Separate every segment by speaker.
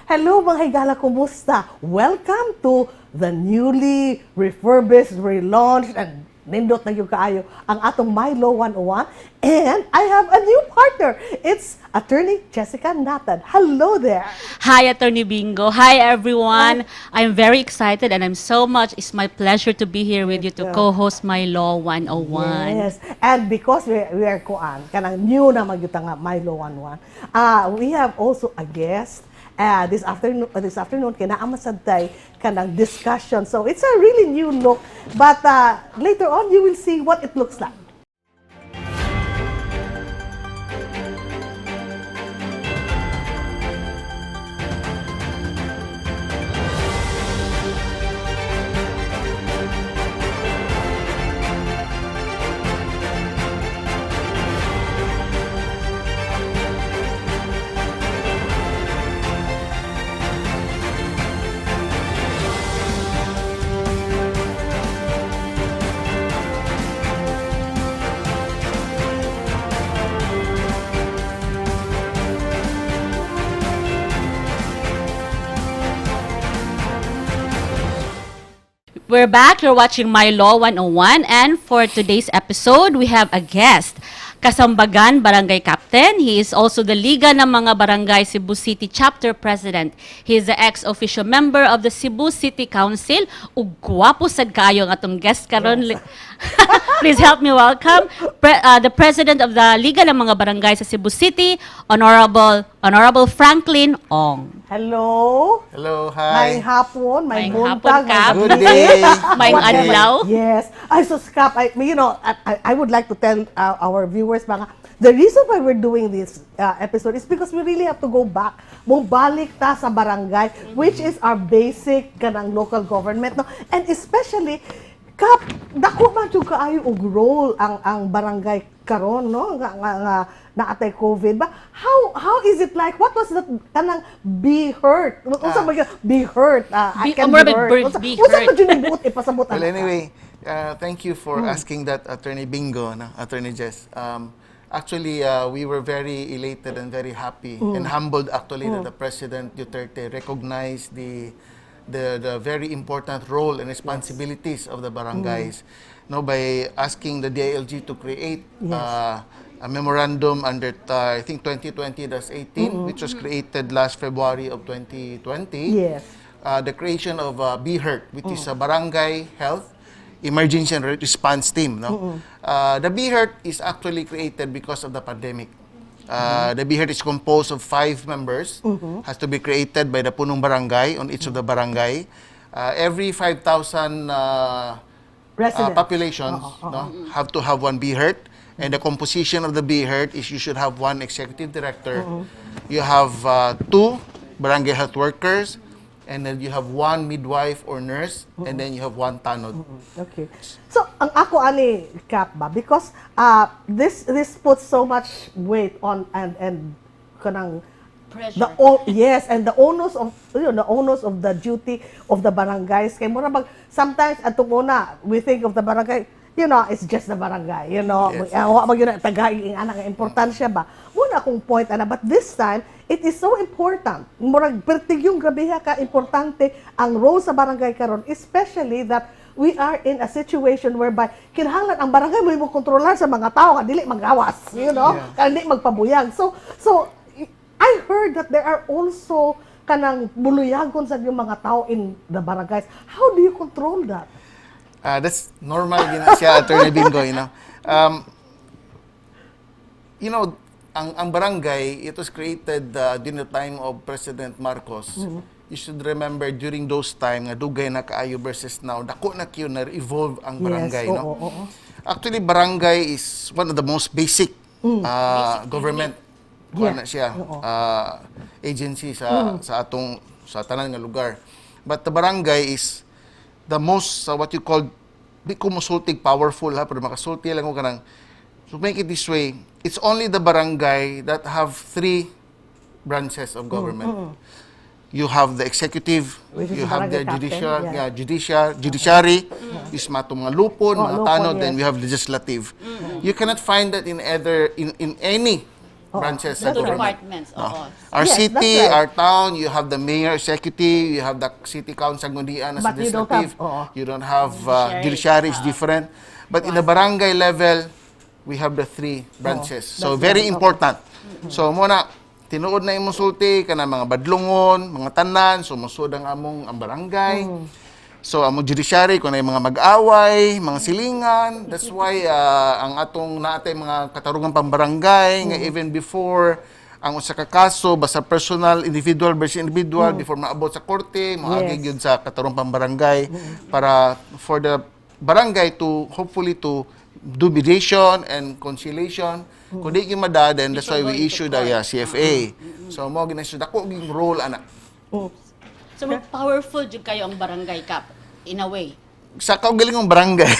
Speaker 1: Hello, mga higala, kumusta? Welcome to the newly refurbished, relaunched, and nindot na gyud kaayo ang atong My Law 101. And I have a new partner. It's Attorney Jessica Nathan. Hello there.
Speaker 2: Hi, Attorney Bingo. Hi, everyone. I'm very excited and I'm so much. It's my pleasure to be here with you to co-host My Law 101.
Speaker 1: Yes. And because we are kuan, kanang new na magyud nga My Law 101. We have also a guest this afternoon kay naa man sad tay kanang discussion. So it's a really new look, but later on you will see what it looks like.
Speaker 2: We're back. You're watching My Law 101. And for today's episode, we have a guest. Kasambagan Barangay Captain. He is also the Liga ng Mga Barangay Cebu City Chapter President. He is the ex-officio member of the Cebu City Council. Ug gwapo sad kaayo ang atong guest karon. Please help me welcome the President of the Liga ng Mga Barangay sa Cebu City, Honorable Franklin Ong.
Speaker 1: Hello.
Speaker 3: Hello,
Speaker 1: May
Speaker 3: hi.
Speaker 1: hapon, may
Speaker 2: Maayong hapon,
Speaker 1: buntag,
Speaker 2: Kap.
Speaker 3: Good day.
Speaker 2: Maayong
Speaker 3: Good day.
Speaker 2: adlaw.
Speaker 1: Yes. Ay, so Kap, I, you know, I would like to tell our viewers mga, the reason why we're doing this episode is because we really have to go back. Mubalik ta sa barangay, which is our basic kanang local government. No? And especially, Kap, dako man jud kaayo og role ang barangay karon, no, nga naatay COVID ba. How is it like? What was that kanang be hurt? Unsa ba gyud be hurt? I can
Speaker 2: More
Speaker 1: be
Speaker 2: of a
Speaker 1: hurt.
Speaker 2: be
Speaker 1: Unsa
Speaker 2: hurt.
Speaker 1: man jud ang buot ipasabot
Speaker 3: Well,
Speaker 1: ana?
Speaker 3: anyway, thank you for asking that, Attorney Bingo, no? Attorney Jess. Actually, we were very elated and very happy and humbled, actually, that the President Duterte recognized the very important role and responsibilities of the barangays, no, by asking the DILG to create a memorandum under, I think, 2020-18, which was created last February of 2020. The creation of BHERT, which is a Barangay Health Emergency and Response Team. No? The BHERT is actually created because of the pandemic. The BHERT is composed of five members, has to be created by the punong barangay on each of the barangay. Every 5,000
Speaker 1: Residents.
Speaker 3: Populations, no, have to have one BHERT. And the composition of the BHERT is you should have one executive director, you have two barangay health workers, and then you have one midwife or nurse, and then you have one tanod.
Speaker 1: Okay. So, ang ako ani, Kap, ba, because this puts so much weight on and kanang
Speaker 2: Pressure.
Speaker 1: the o yes, and the onus of you know the onus of the duty of the barangays, kay mura bag sometimes atong una we think of the barangay, it's just the barangay. Wa man gyud na tagay ang ana nga importansya ba muna akong point ana, but this time it is so important. Murag pertigyong grabeha ka importante ang role sa barangay karon, especially that we are in a situation whereby kinahanglan ang barangay mo kontrolar sa mga tao nga dili magawas, nga dili magpabuyag. So I heard that there are also kanang buluyagon sa inyong mga tao in the barangays. How do you control that?
Speaker 3: That's normal gyud na siya, Attorney Bingo. Ang barangay, it was created during the time of President Marcos. You should remember during those time nga dugay na kaayo versus now, dako na kaayo na evolve ang barangay, no?
Speaker 1: Oo.
Speaker 3: Actually, barangay is one of the most basic government kuan na siya, agency sa atong sa tanan nga lugar. But the barangay is the most what you call, di ko musultig powerful ha, pero makasulti lang ko kanang, so make it this way, it's only the barangay that have three branches of government. You have the executive,
Speaker 1: Which is
Speaker 3: you
Speaker 1: the
Speaker 3: have the
Speaker 1: barangay captain,
Speaker 3: judicial,
Speaker 1: yeah.
Speaker 3: yeah, judiciary, is matong mga lupon,
Speaker 1: Oh,
Speaker 3: mga
Speaker 1: lupon,
Speaker 3: tanod, then
Speaker 1: yes.
Speaker 3: we have legislative. You cannot find that in other in any Branches sa
Speaker 2: Two
Speaker 3: government.
Speaker 2: departments,
Speaker 3: No.
Speaker 2: oo.
Speaker 3: Our
Speaker 1: Yes,
Speaker 3: city,
Speaker 1: that's right.
Speaker 3: our town, you have the mayor executive, you have the city council sanggunian as
Speaker 1: But you don't
Speaker 3: legislative.
Speaker 1: have- oo.
Speaker 3: You don't have
Speaker 2: Judiciary.
Speaker 3: Judiciary is different. But in the barangay level, we have the three branches. So
Speaker 1: That's
Speaker 3: very
Speaker 1: right.
Speaker 3: important. So mao na tinuod na imong sulti kana mga badlongon, mga tanan, so mosud ang among ang barangay. So among judiciary kung naay mga mag-away, mga silingan, that's why ang atong naatay mga katarungan pambarangay nga even before ang usa ka kaso basta personal, individual versus individual, before maabot sa korte, moagi gyud sa katarungan pambarangay para for the barangay to hopefully to do mediation and conciliation. Kung di gyud mada, then that's why
Speaker 2: Before
Speaker 3: we
Speaker 2: going to
Speaker 3: issue the
Speaker 2: court.
Speaker 3: yeah, CFA. So mao gyud na siya, dako gyud role ana.
Speaker 2: So powerful jud kayo ang barangay cap in a way.
Speaker 3: Sa kaugalingong barangay.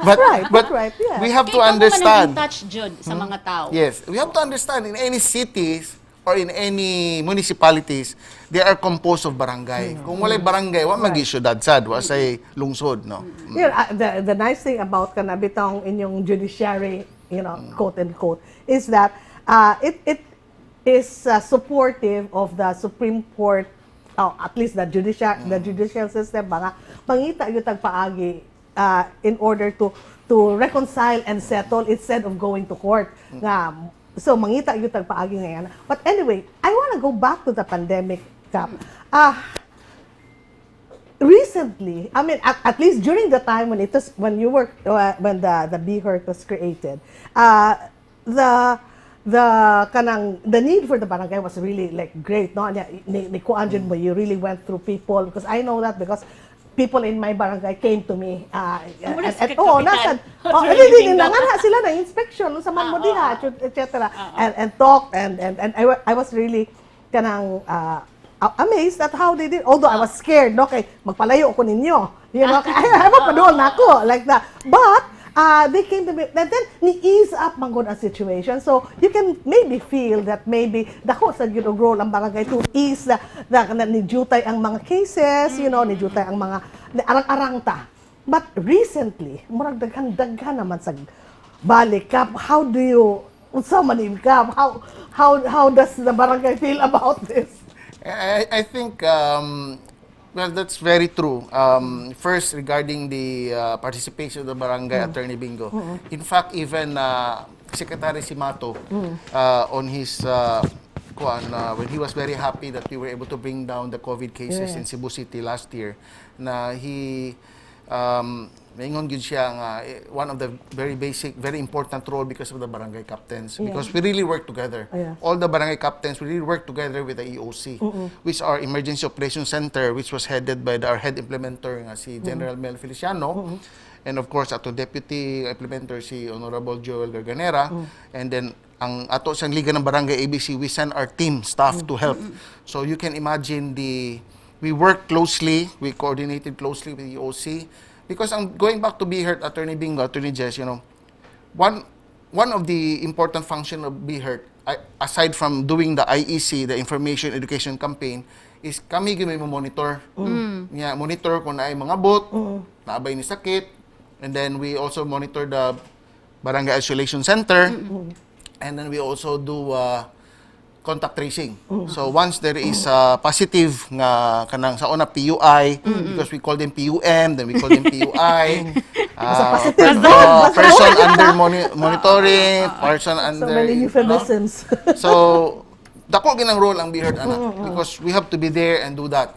Speaker 3: But
Speaker 1: Right,
Speaker 3: but
Speaker 1: right, yeah.
Speaker 3: we have
Speaker 2: Kay
Speaker 3: to
Speaker 2: ikaw man ang
Speaker 3: understand.
Speaker 2: in touch jud sa mga tao.
Speaker 3: Yes, we have to understand in any cities or in any municipalities, they are composed of barangay. Kung walay barangay, wa magi syudad sad, wa say lungsod, no.
Speaker 1: The nice thing about kana bitong inyong judiciary, quote and quote, is that it is supportive of the Supreme Court, oh, at least the judicial system ba nga mangita gyud tag paagi in order to reconcile and settle instead of going to court nga. So mangita gyud tag paagi ngayon. But anyway, I want to go back to the pandemic, Cap. Recently, I mean, at least during the time when it was when you were when the BHERT was created, the kanang the need for the barangay was really like great, no? Nya, ni kuan jud mo, you really went through people because I know that because people in my barangay came to me and oh,
Speaker 2: Kapitan.
Speaker 1: Nasa oh,
Speaker 2: Attorney
Speaker 1: hindi hindi
Speaker 2: Bingo.
Speaker 1: Nanganha sila ng inspection unsa man mo diha, etc. And talk and I was really kanang amazed at how they did, although I was scared, no, kay magpalayo ko ninyo, kay ay mapaduol na ako like that. But they came to me and then ni-ease up man gud ang situation, so you can maybe feel that maybe dako sa gyud og role ang barangay to ease the na ni jutay ang mga cases, ni jutay ang mga ni arang-arang ta. But recently, murag daghan-daghan naman sa balik, Kap. How do you unsa man ni, Kap? How does the barangay feel about this?
Speaker 3: I think, well, that's very true. First, regarding the participation of the barangay, Attorney Bingo. In fact, even Secretary Simato, on his kuan, when he was very happy that we were able to bring down the COVID cases in Cebu City last year, na he maingon gyud siya nga eh, one of the very basic, very important role because of the barangay captains, because we really work together. All the barangay captains, we really work together with the EOC, which are Emergency Operations Center, which was headed by our head implementer nga si General Mel Feliciano. And of course, ato deputy implementer si Honorable Joel Garganera. And then, ang ato sa Liga ng Barangay ABC, we send our team staff to help. So you can imagine we work closely, we coordinated closely with the EOC. Because ang going back to BHERT, Attorney Bingo, Attorney Jess, one of the important function of BHERT, aside from doing the IEC, the Information Education Campaign, is kami gyud may monitor. Nya monitor kung naay mga bot, naabay ni sakit, and then we also monitor the Barangay Isolation Center, and then we also do contact tracing. So once there is a positive nga kanang sa una PUI, because we call them PUM, then we call them PUI.
Speaker 1: Basta positive doon, basta
Speaker 3: Person under monitoring, person
Speaker 1: So
Speaker 3: under
Speaker 1: many
Speaker 3: no?
Speaker 1: euphemisms.
Speaker 3: So, dako ginang role ang BHERT ana because we have to be there and do that.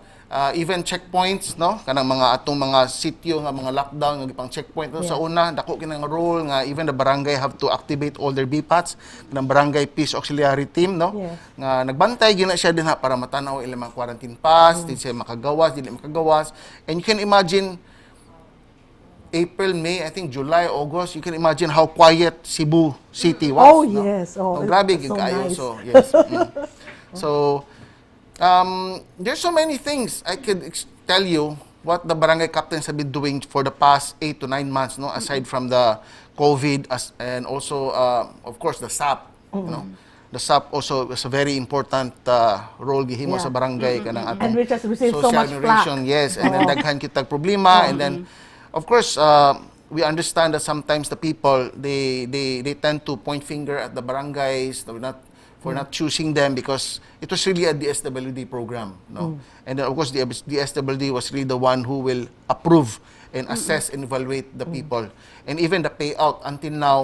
Speaker 3: Even checkpoints, no? Kanang mga atong mga sitio nga mga lockdown nga gipang checkpoint no? Sa una, dako kinang role nga even the barangay have to activate all their BPATs, kanang Barangay Peace Auxiliary Team, no? Nga nagbantay gyud na siya dinha para matanaw ilang mga quarantine pass, di siya makagawas, dili makagawas. And you can imagine April, May, I think July, August, you can imagine how quiet Cebu City was.
Speaker 1: Oh,
Speaker 3: no?
Speaker 1: yes. Oh,
Speaker 3: No, grabe
Speaker 1: it's
Speaker 3: gyud
Speaker 1: so
Speaker 3: kaayo.
Speaker 1: nice.
Speaker 3: So, yes. So, there's so many things I could tell you what the barangay captains have been doing for the past 8 to 9 months, no? Aside from the COVID, and also, of course, the SAP, you know? The SAP also is a very important role gihimo sa barangay kanang atong
Speaker 1: And which has received so
Speaker 3: social
Speaker 1: much flack.
Speaker 3: numeration. Yes, and then daghan kitag problema, and then of course We understand that sometimes the people, they tend to point finger at the barangays, they're not for not choosing them because it was really a DSWD program, no? And then, of course, the DSWD was really the one who will approve and assess and evaluate the people. And even the payout until now,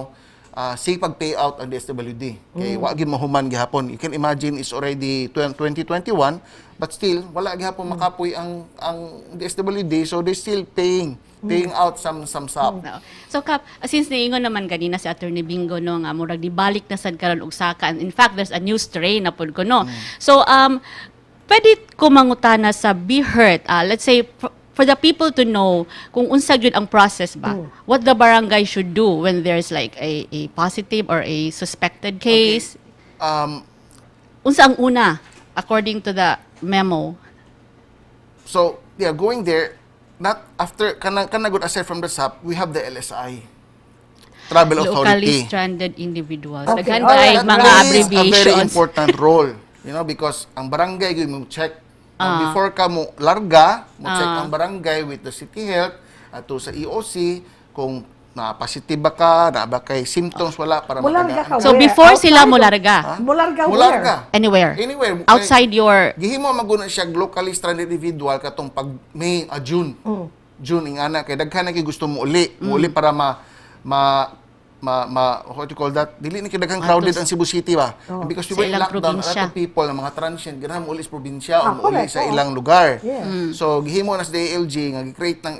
Speaker 3: say pag payout ang DSWD. Kay wa gyud mahuman gihapon. You can imagine, it's already 2021 but still wala gihapon makapoy ang DSWD, so they still paying out some SAP.
Speaker 2: No. So Kap, since niingon naman ganina si Attorney Bingo, no, nga murag dibalik na sad karon og saka, and in fact there's a new strain na pud ko, no. So pwede ko mangutana sa Be Hurt, let's say for the people to know kung unsa gyud ang process ba, what the barangay should do when there's like a positive or a suspected case. Unsa ang una according to the memo?
Speaker 3: So, yeah, going there, not after kana good, aside from the SAP, we have the LSI. Travel
Speaker 2: Locally
Speaker 3: Authority.
Speaker 2: Stranded individuals.
Speaker 1: Okay,
Speaker 2: Daghan
Speaker 1: alright.
Speaker 2: kay
Speaker 3: That
Speaker 2: mga
Speaker 3: plays a very
Speaker 2: abbreviations.
Speaker 3: Important role. Because ang barangay gyud mo check. Before ka mo larga, mo check ang barangay with the city health ato sa EOC kung na positive ba ka, na ba kay symptoms, wala, para
Speaker 1: Mularga
Speaker 3: matagaan.
Speaker 1: ka
Speaker 2: So
Speaker 1: where?
Speaker 2: before sila
Speaker 1: Outside of-
Speaker 2: mularga?
Speaker 3: Ha?
Speaker 1: Mularga where?
Speaker 3: Mularga.
Speaker 2: Anywhere.
Speaker 3: Anywhere.
Speaker 2: Outside your
Speaker 3: Gihimo maguna siya locally stranded individual katong pag May, June. June ingana kay daghan na kay gusto mo uli, mo uli para ma what you call that? Dili ni kay daghang crowded ang Cebu City ba? And because we
Speaker 2: Sa
Speaker 3: were in
Speaker 2: ilang
Speaker 3: lockdown, a lot
Speaker 2: probinsya.
Speaker 3: of people, ang mga transient, ganahan mo uli sa probinsya o mo uli
Speaker 1: correct,
Speaker 3: sa
Speaker 1: oo.
Speaker 3: ilang lugar. So gihimo na sa DILG nga gi-create ng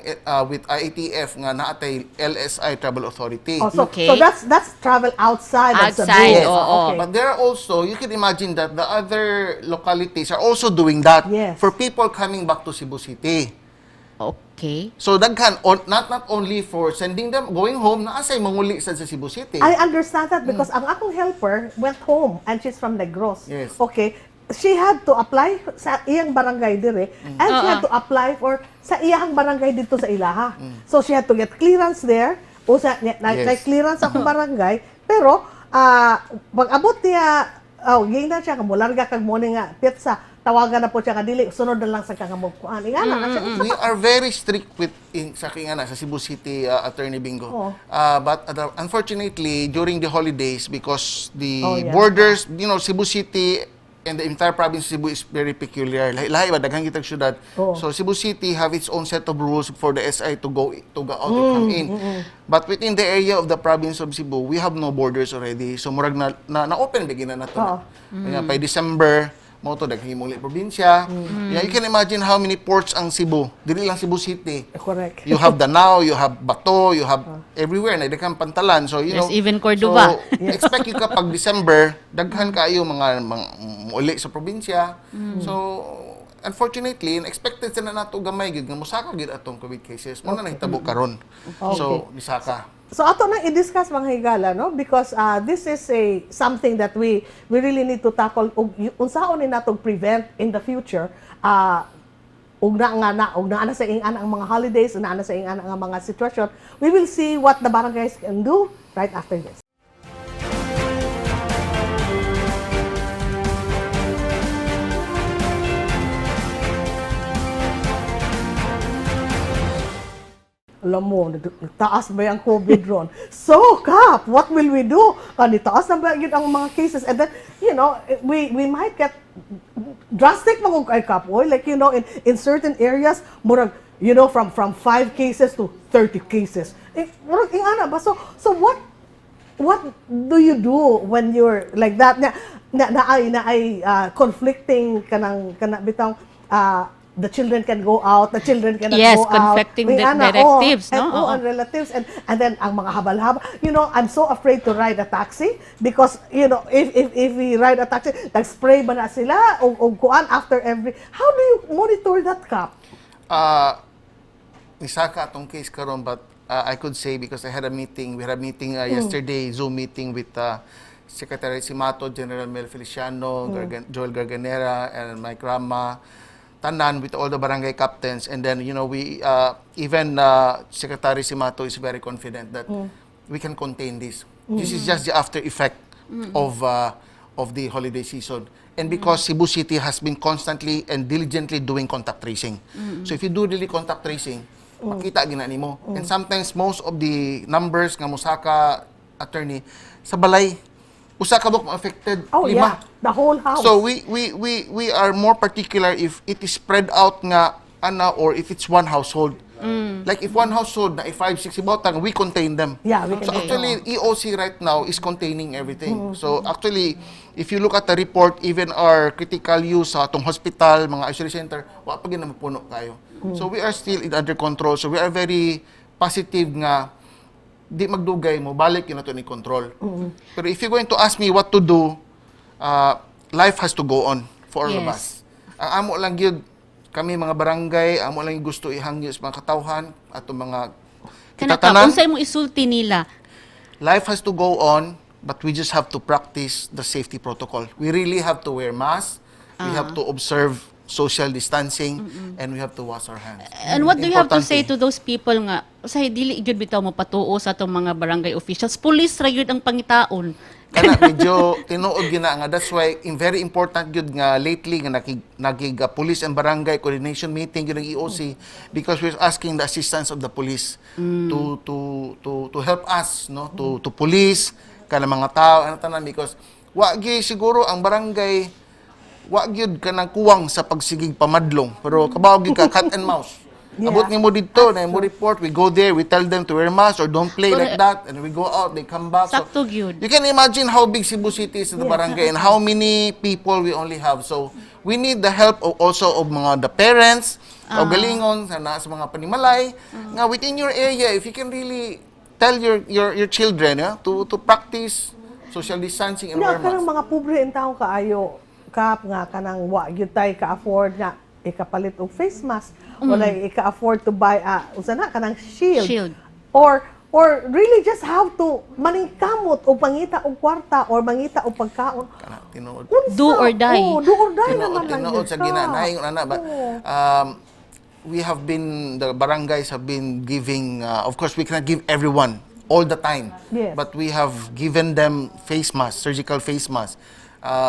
Speaker 3: with IATF nga naatay LSI Travel Authority.
Speaker 1: Oh, so, so that's travel outside of Cebu.
Speaker 2: Outside, oo.
Speaker 1: Okay.
Speaker 3: But there are also, you can imagine that the other localities are also doing that for people coming back to Cebu City. So daghan on, not only for sending them going home, naa say manguli sa Cebu City.
Speaker 1: I understand that because ang akong helper went home and she's from Negros. Okay. She had to apply sa iyang barangay dire and she had to apply for sa iyang barangay dito sa Ilaha. So she had to get clearance there o sa like clearance akong barangay, pero pag abot niya, oh, gingnan siya nga mularga kag mo nga petsa, tawagan na po siya nga dili, sunod na lang sa kagamukuan. Ingana na siya.
Speaker 3: We are very strict with in sa kingana sa Cebu City, Attorney Bingo. But unfortunately, during the holidays, because the borders, Cebu City and the entire province of Cebu is very peculiar. Lahi lahi ba, daghang kitag syudad. So Cebu City have its own set of rules for the SI to go out and come in. But within the area of the province of Cebu, we have no borders already. So murag na open begin na nato. Na. Kaya by December, mo to daghang imong probinsya. Yeah, you can imagine how many ports ang Cebu. Dili lang Cebu City.
Speaker 1: Correct.
Speaker 3: You have Danao, you have Bato, you have everywhere na daghang pantalan. So you
Speaker 2: There's
Speaker 3: know,
Speaker 2: even Cordova.
Speaker 3: So expect you kapag December, daghan kaayo mga uli sa probinsya. So unfortunately, expected sa na nato gamay gid nga mosaka gid atong COVID cases. Mo na nahitabo karon. So misaka.
Speaker 1: So ato nang i-discuss, mga higala, no, because this is a something that we really need to tackle ug unsaon ni nato prevent in the future, ug na nga na ug naa na sa ing-ana ang mga holidays, naa na sa ing-ana ang mga sitwasyon. We will see what the barangays can do right after this. Alam mo, nagtaas ba yung COVID ron? So, Kap, what will we do? Kani taas na ba yun ang mga cases? And then, we might get drastic mga kay Kap, oy. Like, in certain areas, murag, from 5 cases to 30 cases. Eh, murag, ingana ba? So what do you do when you're like that na ay conflicting kanang kana bitang the children can go out, the children cannot
Speaker 2: Yes,
Speaker 1: go out?
Speaker 2: conflicting
Speaker 1: May ana,
Speaker 2: directives,
Speaker 1: oh,
Speaker 2: no?
Speaker 1: And, oh,
Speaker 2: Oo.
Speaker 1: and relatives and then ang mga habal-habal. I'm so afraid to ride a taxi because if we ride a taxi, nag-spray ba na sila o kuan after every, how do you monitor that, Kap?
Speaker 3: Nisaka atong case karon, but I could say because I had a meeting, we had a meeting yesterday, Zoom meeting with Secretary Simato, General Mel Feliciano, Joel Garganera, and Mike Rama, tanan with all the barangay captains. And then, we, even Secretary Simato is very confident that we can contain this. This is just the after effect of the holiday season. And because Cebu City has been constantly and diligently doing contact tracing. So if you do really contact tracing, Makita gina nimo. And sometimes most of the numbers nga musaka, attorney, sa balay, usa ka buok affected, lima.
Speaker 1: Yeah, the whole house.
Speaker 3: So we are more particular if it is spread out nga ana or if it's one household. Like if one household na if 5 6 ibutang, we contain them.
Speaker 1: Yeah, we
Speaker 3: So
Speaker 1: contain.
Speaker 3: actually EOC right now is containing everything. So actually if you look at the report, even our critical use sa atong hospital, mga isolation center, wa pa gyud na mapuno kayo. So we are still in under control. So we are very positive nga di magdugay mo balik yun nato ni control. Pero if you're going to ask me what to do, life has to go on for all of us. Ang amo lang gyud kami mga barangay, amo lang yung gusto ihangyo sa mga katawhan atong mga
Speaker 2: Kana
Speaker 3: kita
Speaker 2: ka,
Speaker 3: tanan.
Speaker 2: Unsa imong isulti nila?
Speaker 3: Life has to go on, but we just have to practice the safety protocol. We really have to wear masks, we have to observe social distancing, and we have to wash our hands.
Speaker 2: And what do you have to say
Speaker 3: Importante.
Speaker 2: To those people nga usahay dili gyud bitaw mo patuo sa atong mga barangay officials? Police ra gyud ang pangitaon.
Speaker 3: Kana medyo tinuod gyud na nga that's why in very important gyud nga lately nga nakig police and barangay coordination meeting gyud ang EOC because we're asking the assistance of the police to help us, no, to police kana mga tao ano tanan because wa gyud siguro ang barangay, wa gyud kanang kuwang sa pagsigig pamadlong, pero kabaw gyud ka cat and mouse. Abot nimo didto na mo report, we go there, we tell them to wear mask or don't play like that, and we go out, they come back. So,
Speaker 2: Sakto gyud.
Speaker 3: you can imagine how big Cebu City is in the barangay and how many people we only have. So, we need the help of also of mga the parents, o galingon sa na sa mga panimalay nga within your area, if you can really tell your children, yeah, to practice social distancing and
Speaker 1: No,
Speaker 3: wear
Speaker 1: kanang
Speaker 3: mask.
Speaker 1: Mga pobre in taon kaayo, Kap, nga kanang wa gyud tay ka-afford nga ikapalit og face mask, wala ika-afford to buy a unsa na kanang shield.
Speaker 2: Shield.
Speaker 1: Or really just have to maningkamot o pangita og kwarta or mangita og pagkaon.
Speaker 3: Kana tinuod.
Speaker 1: Unsa?
Speaker 2: Do or die.
Speaker 1: Oh, do or die
Speaker 3: Tinuod,
Speaker 1: naman lang
Speaker 3: tinuod
Speaker 1: yun
Speaker 3: sa
Speaker 1: ka.
Speaker 3: Ginanaing ana ba.
Speaker 1: Oo.
Speaker 3: We have been the barangays have been giving, of course we cannot give everyone all the time. But we have given them face masks, surgical face masks.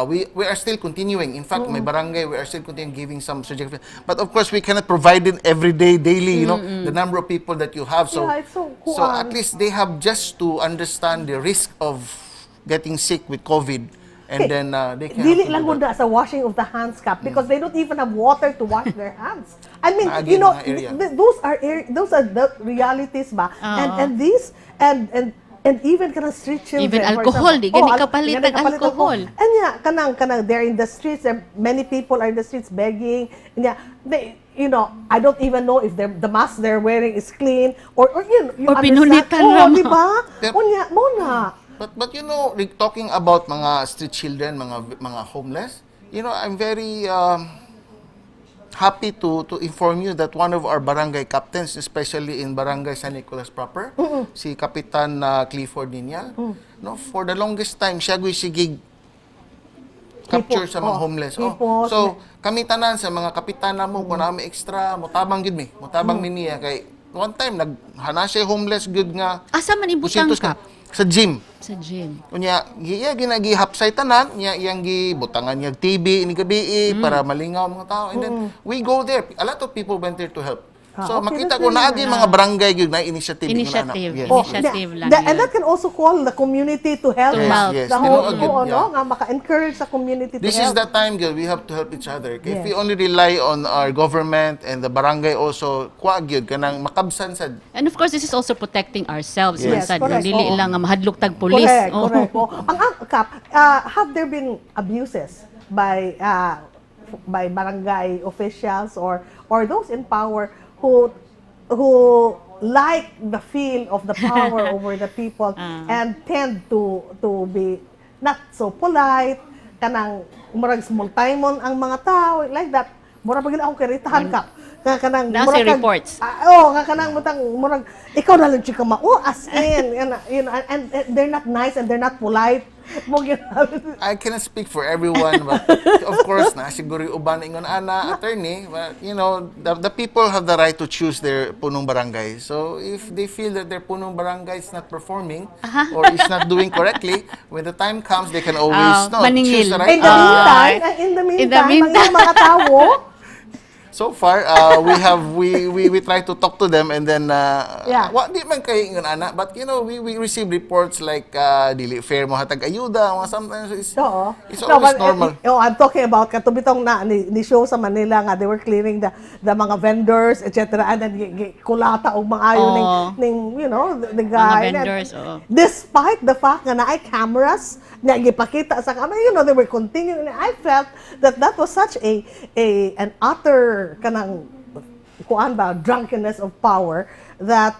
Speaker 3: We are still continuing. In fact, my barangay, we are still continuing giving some surgical face. But of course, we cannot provide it every day, daily, the number of people that you have. So,
Speaker 1: Yeah, it's so
Speaker 3: so at
Speaker 1: kuan.
Speaker 3: least they have just to understand the risk of getting sick with COVID. And
Speaker 1: Okay.
Speaker 3: then they can
Speaker 1: Dili
Speaker 3: have to
Speaker 1: lang
Speaker 3: do that.
Speaker 1: gud sa washing of the hands, Kap, because they don't even have water to wash their hands. I mean,
Speaker 3: Naagi mga area.
Speaker 1: Those are the realities ba? And these and even kanang street children,
Speaker 2: Even
Speaker 1: for
Speaker 2: alcohol,
Speaker 1: example.
Speaker 2: di gani kapalit
Speaker 1: di gani
Speaker 2: ang
Speaker 1: kapalit
Speaker 2: alcohol.
Speaker 1: And yeah, kanang they're in the streets, and many people are in the streets begging. And yeah, they I don't even know if the mask they're wearing is clean or you
Speaker 2: Or
Speaker 1: understand?
Speaker 2: pinunitan
Speaker 1: Oh,
Speaker 2: ra mo.
Speaker 1: di ba?
Speaker 3: Yep.
Speaker 1: Unya, mo na.
Speaker 3: But like, talking about mga street children, mga homeless, I'm very happy to inform you that one of our barangay captains, especially in Barangay San Nicolas proper, si Kapitan Clifford Niñal, no, for the longest time siya gyud sigig capture
Speaker 1: Hipos,
Speaker 3: sa mga
Speaker 1: oh,
Speaker 3: homeless. Oh.
Speaker 1: Hipos.
Speaker 3: So, kami tanan sa mga kapitana mo, kung nami extra, motabang gid mi, motabang mi niya kay one time naghana siya homeless gyud nga
Speaker 2: Asa man ibutang,
Speaker 3: 200
Speaker 2: Kap?
Speaker 3: Sa gym.
Speaker 2: Sa gym.
Speaker 3: Unya, giya ginagihapsay tanan, niya iyang gibutangan niya TV ini gabi para malingaw ang mga tao. And then we go there. A lot of people went there to help.
Speaker 1: Ah,
Speaker 3: So
Speaker 1: okay,
Speaker 3: makita
Speaker 1: that's
Speaker 3: ko
Speaker 1: really
Speaker 3: naagi mga barangay gyud na initiative ingon ana.
Speaker 2: Initiative.
Speaker 3: Yes.
Speaker 1: Oh,
Speaker 2: Initiative lang
Speaker 1: and
Speaker 2: yun.
Speaker 1: that can also call the community to help.
Speaker 2: To
Speaker 1: ba?
Speaker 2: help.
Speaker 3: Yes,
Speaker 1: The whole,
Speaker 3: tinuod yun,
Speaker 1: oo, no?
Speaker 3: yeah.
Speaker 1: Nga maka-encourage sa community to
Speaker 3: This is
Speaker 1: help.
Speaker 3: the time gyud we have to help each other. Kay if we
Speaker 1: Yes.
Speaker 3: only rely on our government and the barangay also, kuha gyud kanang makabsan sad.
Speaker 2: And of course, this is also protecting ourselves.
Speaker 3: Yes.
Speaker 2: Man sad,
Speaker 1: Correct.
Speaker 2: dili
Speaker 1: Oo.
Speaker 2: lang nga mahadlok tag pulis.
Speaker 1: Correct,
Speaker 2: Oo.
Speaker 1: correct. Oh. Ang Kap, have there been abuses by barangay officials or those in power who like the feel of the power over the people and tend to be not so polite, kanang murag small time ang mga tao like that? Murag pag akong kiritahan, Kap, nga kanang
Speaker 2: Naa
Speaker 1: murag
Speaker 2: say reports.
Speaker 1: Ah, oh, nga kanang mutang murag ikaw na lang chika mao as in and they're not nice and they're not polite mo gyud.
Speaker 3: I cannot speak for everyone, but of course, na siguro yung uban ingon ana, attorney, but the people have the right to choose their punong barangay. So if they feel that their punong barangay is not performing or is not doing correctly, when the time comes, they can always
Speaker 2: Ah,
Speaker 3: no,
Speaker 2: maningil.
Speaker 3: choose the right
Speaker 1: In the
Speaker 2: Ah.
Speaker 1: meantime, in the
Speaker 2: In the
Speaker 1: meantime, ang
Speaker 2: meantime.
Speaker 1: inyong mga tao.
Speaker 3: So far, we have we try to talk to them and then wa di man kay ingon ana, but we receive reports like dili fair mo hatag ayuda, mga sometimes it's
Speaker 1: Oo.
Speaker 3: it's
Speaker 1: No,
Speaker 3: always
Speaker 1: but,
Speaker 3: normal.
Speaker 1: Oh, I'm talking about kato bitong na ni show sa Manila nga they were clearing the mga vendors, etc. And then kulata og mga ayo ning
Speaker 2: Oo.
Speaker 1: Ning the guy.
Speaker 2: Mga vendors, oo.
Speaker 1: Despite the fact nga naay cameras nga gipakita sa camera, they were continuing. And I felt that that was such a an utter kanang kuan ba, drunkenness of power that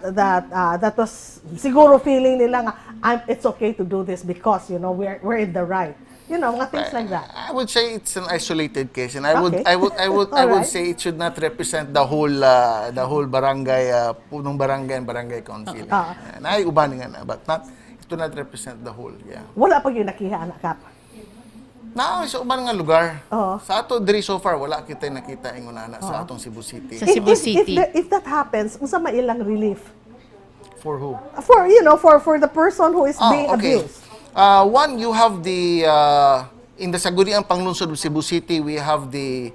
Speaker 1: was siguro feeling nila nga it's okay to do this because we're in the right, mga things like that.
Speaker 3: I would say it's an isolated case, and I would I would say it should not represent the whole barangay, punong barangay and barangay council. And ay uban nga na, but not it do not represent the whole. Yeah.
Speaker 1: Wala pa gyud nakiha ana, Kap?
Speaker 3: Na sa uban nga lugar.
Speaker 1: Oo.
Speaker 3: Sa ato diri so far wala kita nakita ingon ana sa atong Cebu City.
Speaker 2: Sa Cebu City.
Speaker 1: If that happens, unsa may ilang relief?
Speaker 3: For who?
Speaker 1: For you know for the person who is
Speaker 3: Ah,
Speaker 1: being abused.
Speaker 3: One, you have the in the Sangguniang Panglungsod of Cebu City, we have the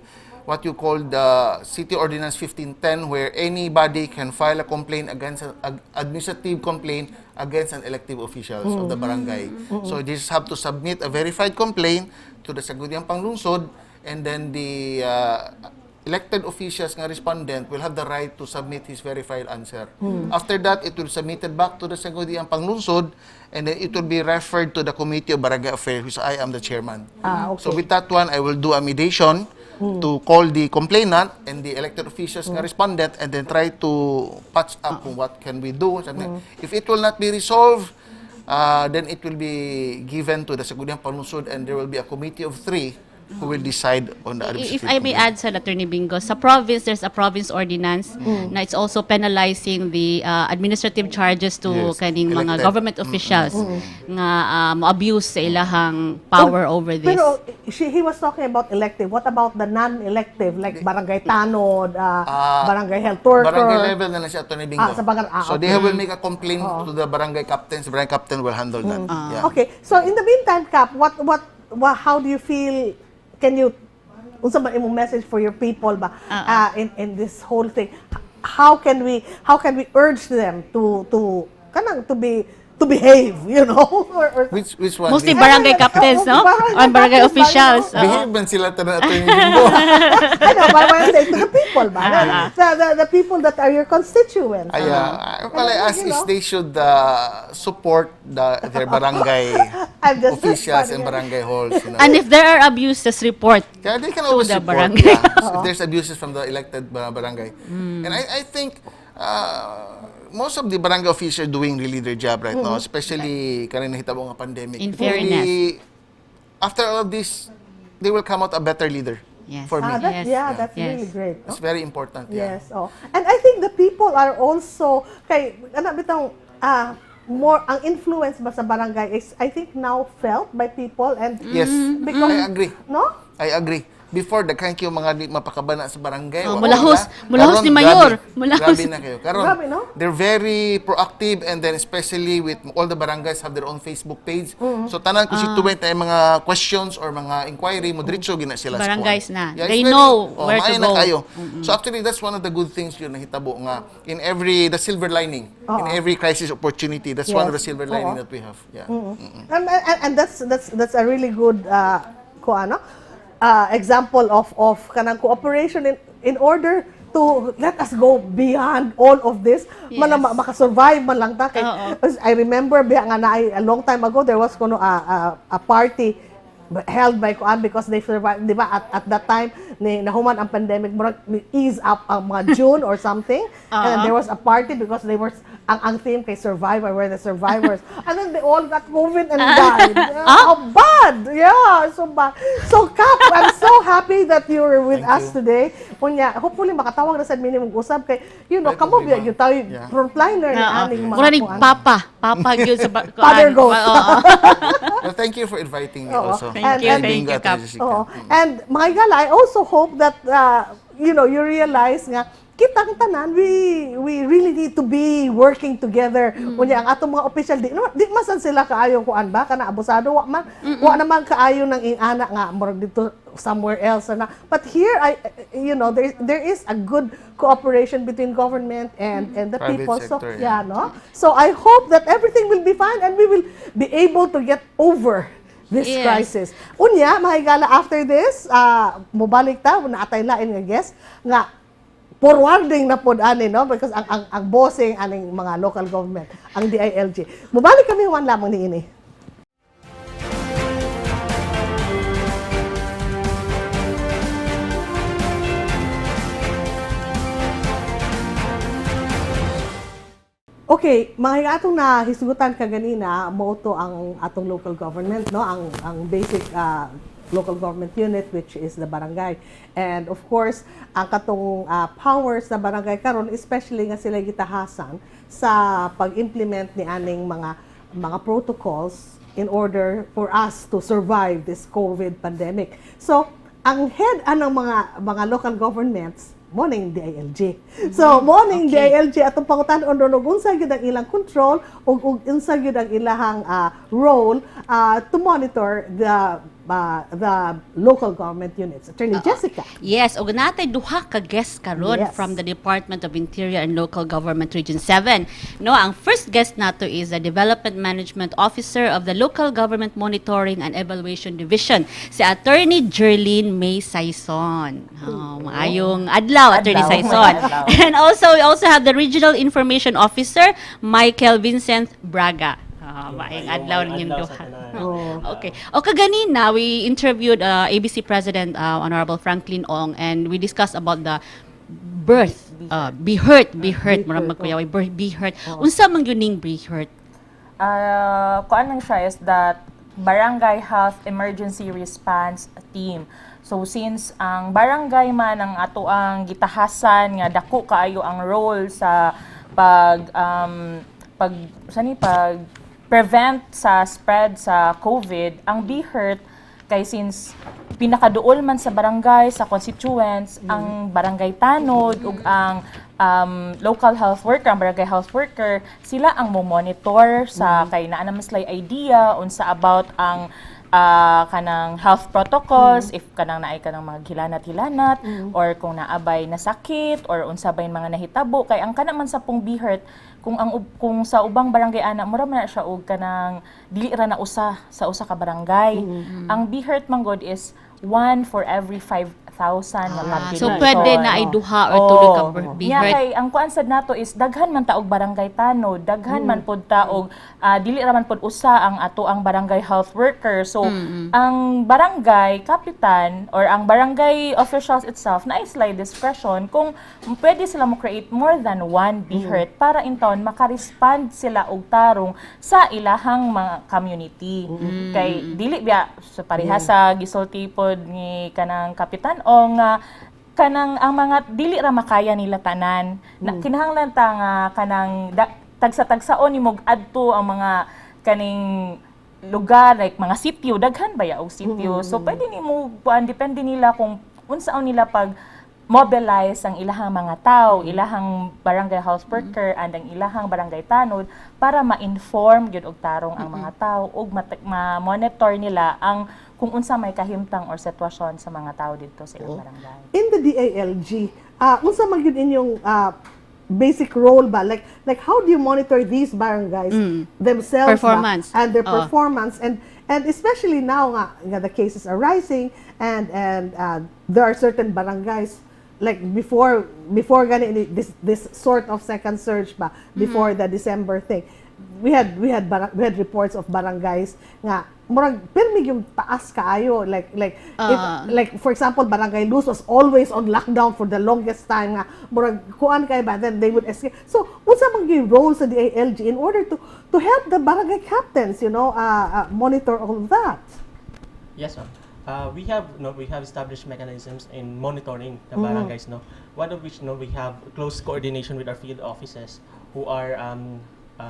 Speaker 3: what you call the City Ordinance 1510, where anybody can file a complaint against an administrative complaint against an elective officials of the barangay. So they just have to submit a verified complaint to the Sangguniang Panglungsod, and then the elected officials nga respondent will have the right to submit his verified answer. After that, it will submitted back to the Sangguniang Panglungsod and then it will be referred to the Committee of Barangay Affairs, which I am the chairman.
Speaker 1: Ah, okay.
Speaker 3: So with that one, I will do a mediation to call the complainant and the elected officials nga respondent and then try to patch up kung what can we do. Something. If it will not be resolved, then it will be given to the Sangguniang Panglungsod and there will be a committee of three who will decide on the
Speaker 2: If
Speaker 3: administrative
Speaker 2: I may
Speaker 3: complaint.
Speaker 2: add sa Attorney Bingo, sa province, there's a province ordinance na it's also penalizing the administrative charges to kaning mga
Speaker 3: elected.
Speaker 2: Government officials nga mo-abuse sa ilahang power over this.
Speaker 1: Pero he was talking about elective. What about the non-elective, like barangay tanod,
Speaker 3: Ah,
Speaker 1: barangay health worker?
Speaker 3: Barangay level na lang siya, Attorney Bingo.
Speaker 1: Ah, sa barangay,
Speaker 3: So they will make a complaint to the barangay captains. The barangay captain will handle that. Yeah.
Speaker 1: Okay. So in the meantime, Kap, what how do you feel? Can you unsa ba imong message for your people ba in this whole thing? How can we urge them to kanang to behave? Or
Speaker 3: Which one?
Speaker 2: Mostly barangay captains, no?
Speaker 1: Barangay
Speaker 2: And barangay
Speaker 1: captains ba, you
Speaker 2: officials.
Speaker 1: know?
Speaker 2: Oo.
Speaker 3: Behave man sila tanan, Attorney Bingo.
Speaker 1: I know, but when I say to the people ba? The people that are your constituents.
Speaker 3: Ay, all I ask is they should support their barangay
Speaker 1: I'm just
Speaker 3: officials and
Speaker 1: funny.
Speaker 3: Barangay halls.
Speaker 2: And if there are abuses, report.
Speaker 3: Yeah, they can always
Speaker 2: the
Speaker 3: report.
Speaker 2: barangay.
Speaker 3: Yeah, if there's abuses from the elected barangay. And I think most of the barangay officials are doing really their job right now, especially kaning nahitabo nga pandemic.
Speaker 2: In
Speaker 3: It really, after all of this, they will come out a better leader for me.
Speaker 1: Ah, that, yeah, that's really great.
Speaker 3: It's very important. Yeah.
Speaker 1: Yes, oh. And I think the people are also kay ana bitong more ang influence ba sa barangay is, I think, now felt by people and
Speaker 3: Yes,
Speaker 1: because
Speaker 3: I agree.
Speaker 1: No?
Speaker 3: I agree. Before, daghan kayo mga di mapakabana sa barangay.
Speaker 2: Oh,
Speaker 3: Wa
Speaker 2: mulahos.
Speaker 3: sila.
Speaker 2: Mulahos
Speaker 3: Karon,
Speaker 2: ni Mayor.
Speaker 3: grabe.
Speaker 2: Mulahos.
Speaker 3: Grabe na kayo. Karon,
Speaker 1: Grabe, no?
Speaker 3: they're very proactive and then especially with all the barangays have their own Facebook page. So tanan constituent ay mga questions or mga inquiry mo diretso gina sila sa
Speaker 2: Barangays
Speaker 3: kuwan.
Speaker 2: Na.
Speaker 3: Yeah,
Speaker 2: They
Speaker 3: it's
Speaker 2: know
Speaker 3: oh,
Speaker 2: where to
Speaker 3: maayo na
Speaker 2: go.
Speaker 3: kayo. So actually that's one of the good things yun nahitabo nga in every the silver lining in every crisis opportunity, that's one of the silver lining
Speaker 1: Oo.
Speaker 3: that we have. Yeah.
Speaker 1: And that's a really good ko ano example of kanang cooperation in order to let us go beyond all of this man makasurvive man lang ta kay
Speaker 2: Oo.
Speaker 1: I remember biya nga naay a long time ago there was kuno a party held by kuan because they survived, di ba, at that time ni nahuman ang pandemic, murag ni ease up ang mga June or something, and then there was a party because they were ang theme kay survivor, were the survivors, and then they all got COVID and died. Yeah, how bad, yeah, so bad. So Kap, I'm so happy that you're with
Speaker 3: Thank
Speaker 1: us
Speaker 3: you.
Speaker 1: today. Unya hopefully makatawag na sa minimum usab kay
Speaker 3: Right,
Speaker 1: kamo
Speaker 3: problema.
Speaker 1: biya gyud tayo frontliner ni aning mga
Speaker 2: Mura ni
Speaker 1: kuan.
Speaker 2: Papa. Papa gyud sa kuan.
Speaker 1: Father goat.
Speaker 2: Oo.
Speaker 3: Well, thank you for inviting me
Speaker 1: Oo.
Speaker 3: also.
Speaker 2: Thank you,
Speaker 3: Bingo
Speaker 2: thank you,
Speaker 3: at
Speaker 2: Kap.
Speaker 3: Jessica.
Speaker 1: Oo. And mga higala, I also hope that you realize nga Kitang tanan, we really need to be working together. Unya ang atong mga official, di no, di masan sila kaayo kuan ba kana abusado, wa man wa naman kaayo nang ingana nga murag dito somewhere else na. But here I you know there is a good cooperation between government and the
Speaker 3: Private
Speaker 1: people. So
Speaker 3: sector,
Speaker 1: yeah, no, so I hope that everything will be fine and we will be able to get over this crisis. Unya, mahigala, after this, mobalik ta, naatay lain nga guest nga forwarding na pod ani, no, because ang bossing aning mga local government ang DILG. Mobalik kami human lamang niini. Okay, mga atong nahisgutan kaganina, mao to ang atong local government, no? Ang basic local government unit, which is the barangay. And of course, ang katong powers sa barangay karon, especially nga sila gitahasan sa pag-implement ni aning mga protocols in order for us to survive this COVID pandemic. So, ang head anang mga local governments mao ning DILG. So, mao ning DILG atong pangutan-on ron og unsa gyud ang ilang control ug unsa gyud ang ilahang role to monitor the local government units. Attorney Jessica.
Speaker 2: Yes, ug natay duha ka guest karon from the Department of Interior and Local Government Region 7. No, ang first guest nato is the Development Management Officer of the Local Government Monitoring and Evaluation Division, si Attorney Jerlyn May Saison. Oh, maayong adlaw, Attorney
Speaker 4: Adlaw.
Speaker 2: Saison.
Speaker 4: Adlaw.
Speaker 2: And also we also have the Regional Information Officer, Michael Vincent Braga. Ah, maayong adlaw ninyong
Speaker 5: Adlaw sa
Speaker 2: duha.
Speaker 5: tanan.
Speaker 1: Oh.
Speaker 2: Okay. O kaganina, we interviewed ABC President Honorable Franklin Ong and we discussed about the birth, be hurt, be hurt,
Speaker 1: Be
Speaker 2: murag
Speaker 1: hurt,
Speaker 2: magkuyaw, be hurt. Unsa man gyud ning be hurt?
Speaker 4: Kuan lang siya is that Barangay Health Emergency Response Team. So since ang barangay man ang ato ang gitahasan nga dako kaayo ang role sa pag sani pag prevent sa spread sa COVID, ang Be Hurt kay since pinakaduol man sa barangay, sa constituents, ang barangay tanod ug ang local health worker, ang barangay health worker, sila ang mo-monitor sa kay naa naman sila idea unsa about ang kanang health protocols, if kanang naay kanang mga hilanat-hilanat or kung naabay na sakit or unsa bay mga nahitabo, kay ang kana man sa pong Be Hurt, kung sa ubang barangay ana, mura man na siya og kanang dili ra na usa sa usa ka barangay. Ang Be Hurt man gud is one for every 5,000 nga
Speaker 2: Ah, so
Speaker 4: population.
Speaker 2: pwede na ay duha or tulo ka be
Speaker 4: Nya
Speaker 2: hurt.
Speaker 4: kay ang kuan sad nato is daghan man taog barangay tanod, daghan man pod taog dili ra man pod usa ang ato ang barangay health worker. So ang barangay kapitan or ang barangay officials itself na sila discretion kung pwede sila mo create more than one Be Hurt para intawon maka-respond sila og tarong sa ilahang mga community. Kay dili biya sa pareha sa gisulti pod ni kanang kapitan o nga kanang ang mga dili ra makaya nila tanan na kinahanglan ta nga kanang tagsa-tagsaon nimo adto ang mga kaning lugar, like mga sitio, daghan ba ya og sitio, so pwede nimo kuan, depende nila kung unsaon nila pag mobilize ang ilahang mga tao, ilahang barangay health worker and ang ilahang barangay tanod para ma-inform gyud og tarong ang mga tao ug ma-monitor nila ang kung unsa may kahimtang or sitwasyon sa mga tao didto sa ilang barangay.
Speaker 1: In the DILG, unsa man gyud inyong basic role ba? Like how do you monitor these barangays themselves ba?
Speaker 2: Performance.
Speaker 1: And their
Speaker 2: Oo.
Speaker 1: Performance and especially now nga the cases are rising and there are certain barangays, like before gani this sort of second surge ba, before the December thing, we had reports of barangays nga murag pirmi yung taas kaayo, like if, like for example, Barangay Luz was always on lockdown for the longest time nga murag kuan kay ba, then they would escape. So unsa man gyud role sa DILG in order to help the barangay captains monitor all of that?
Speaker 5: Yes, ma'am. We have no, we have established mechanisms in monitoring the barangays. No, one of which, no, we have close coordination with our field offices who are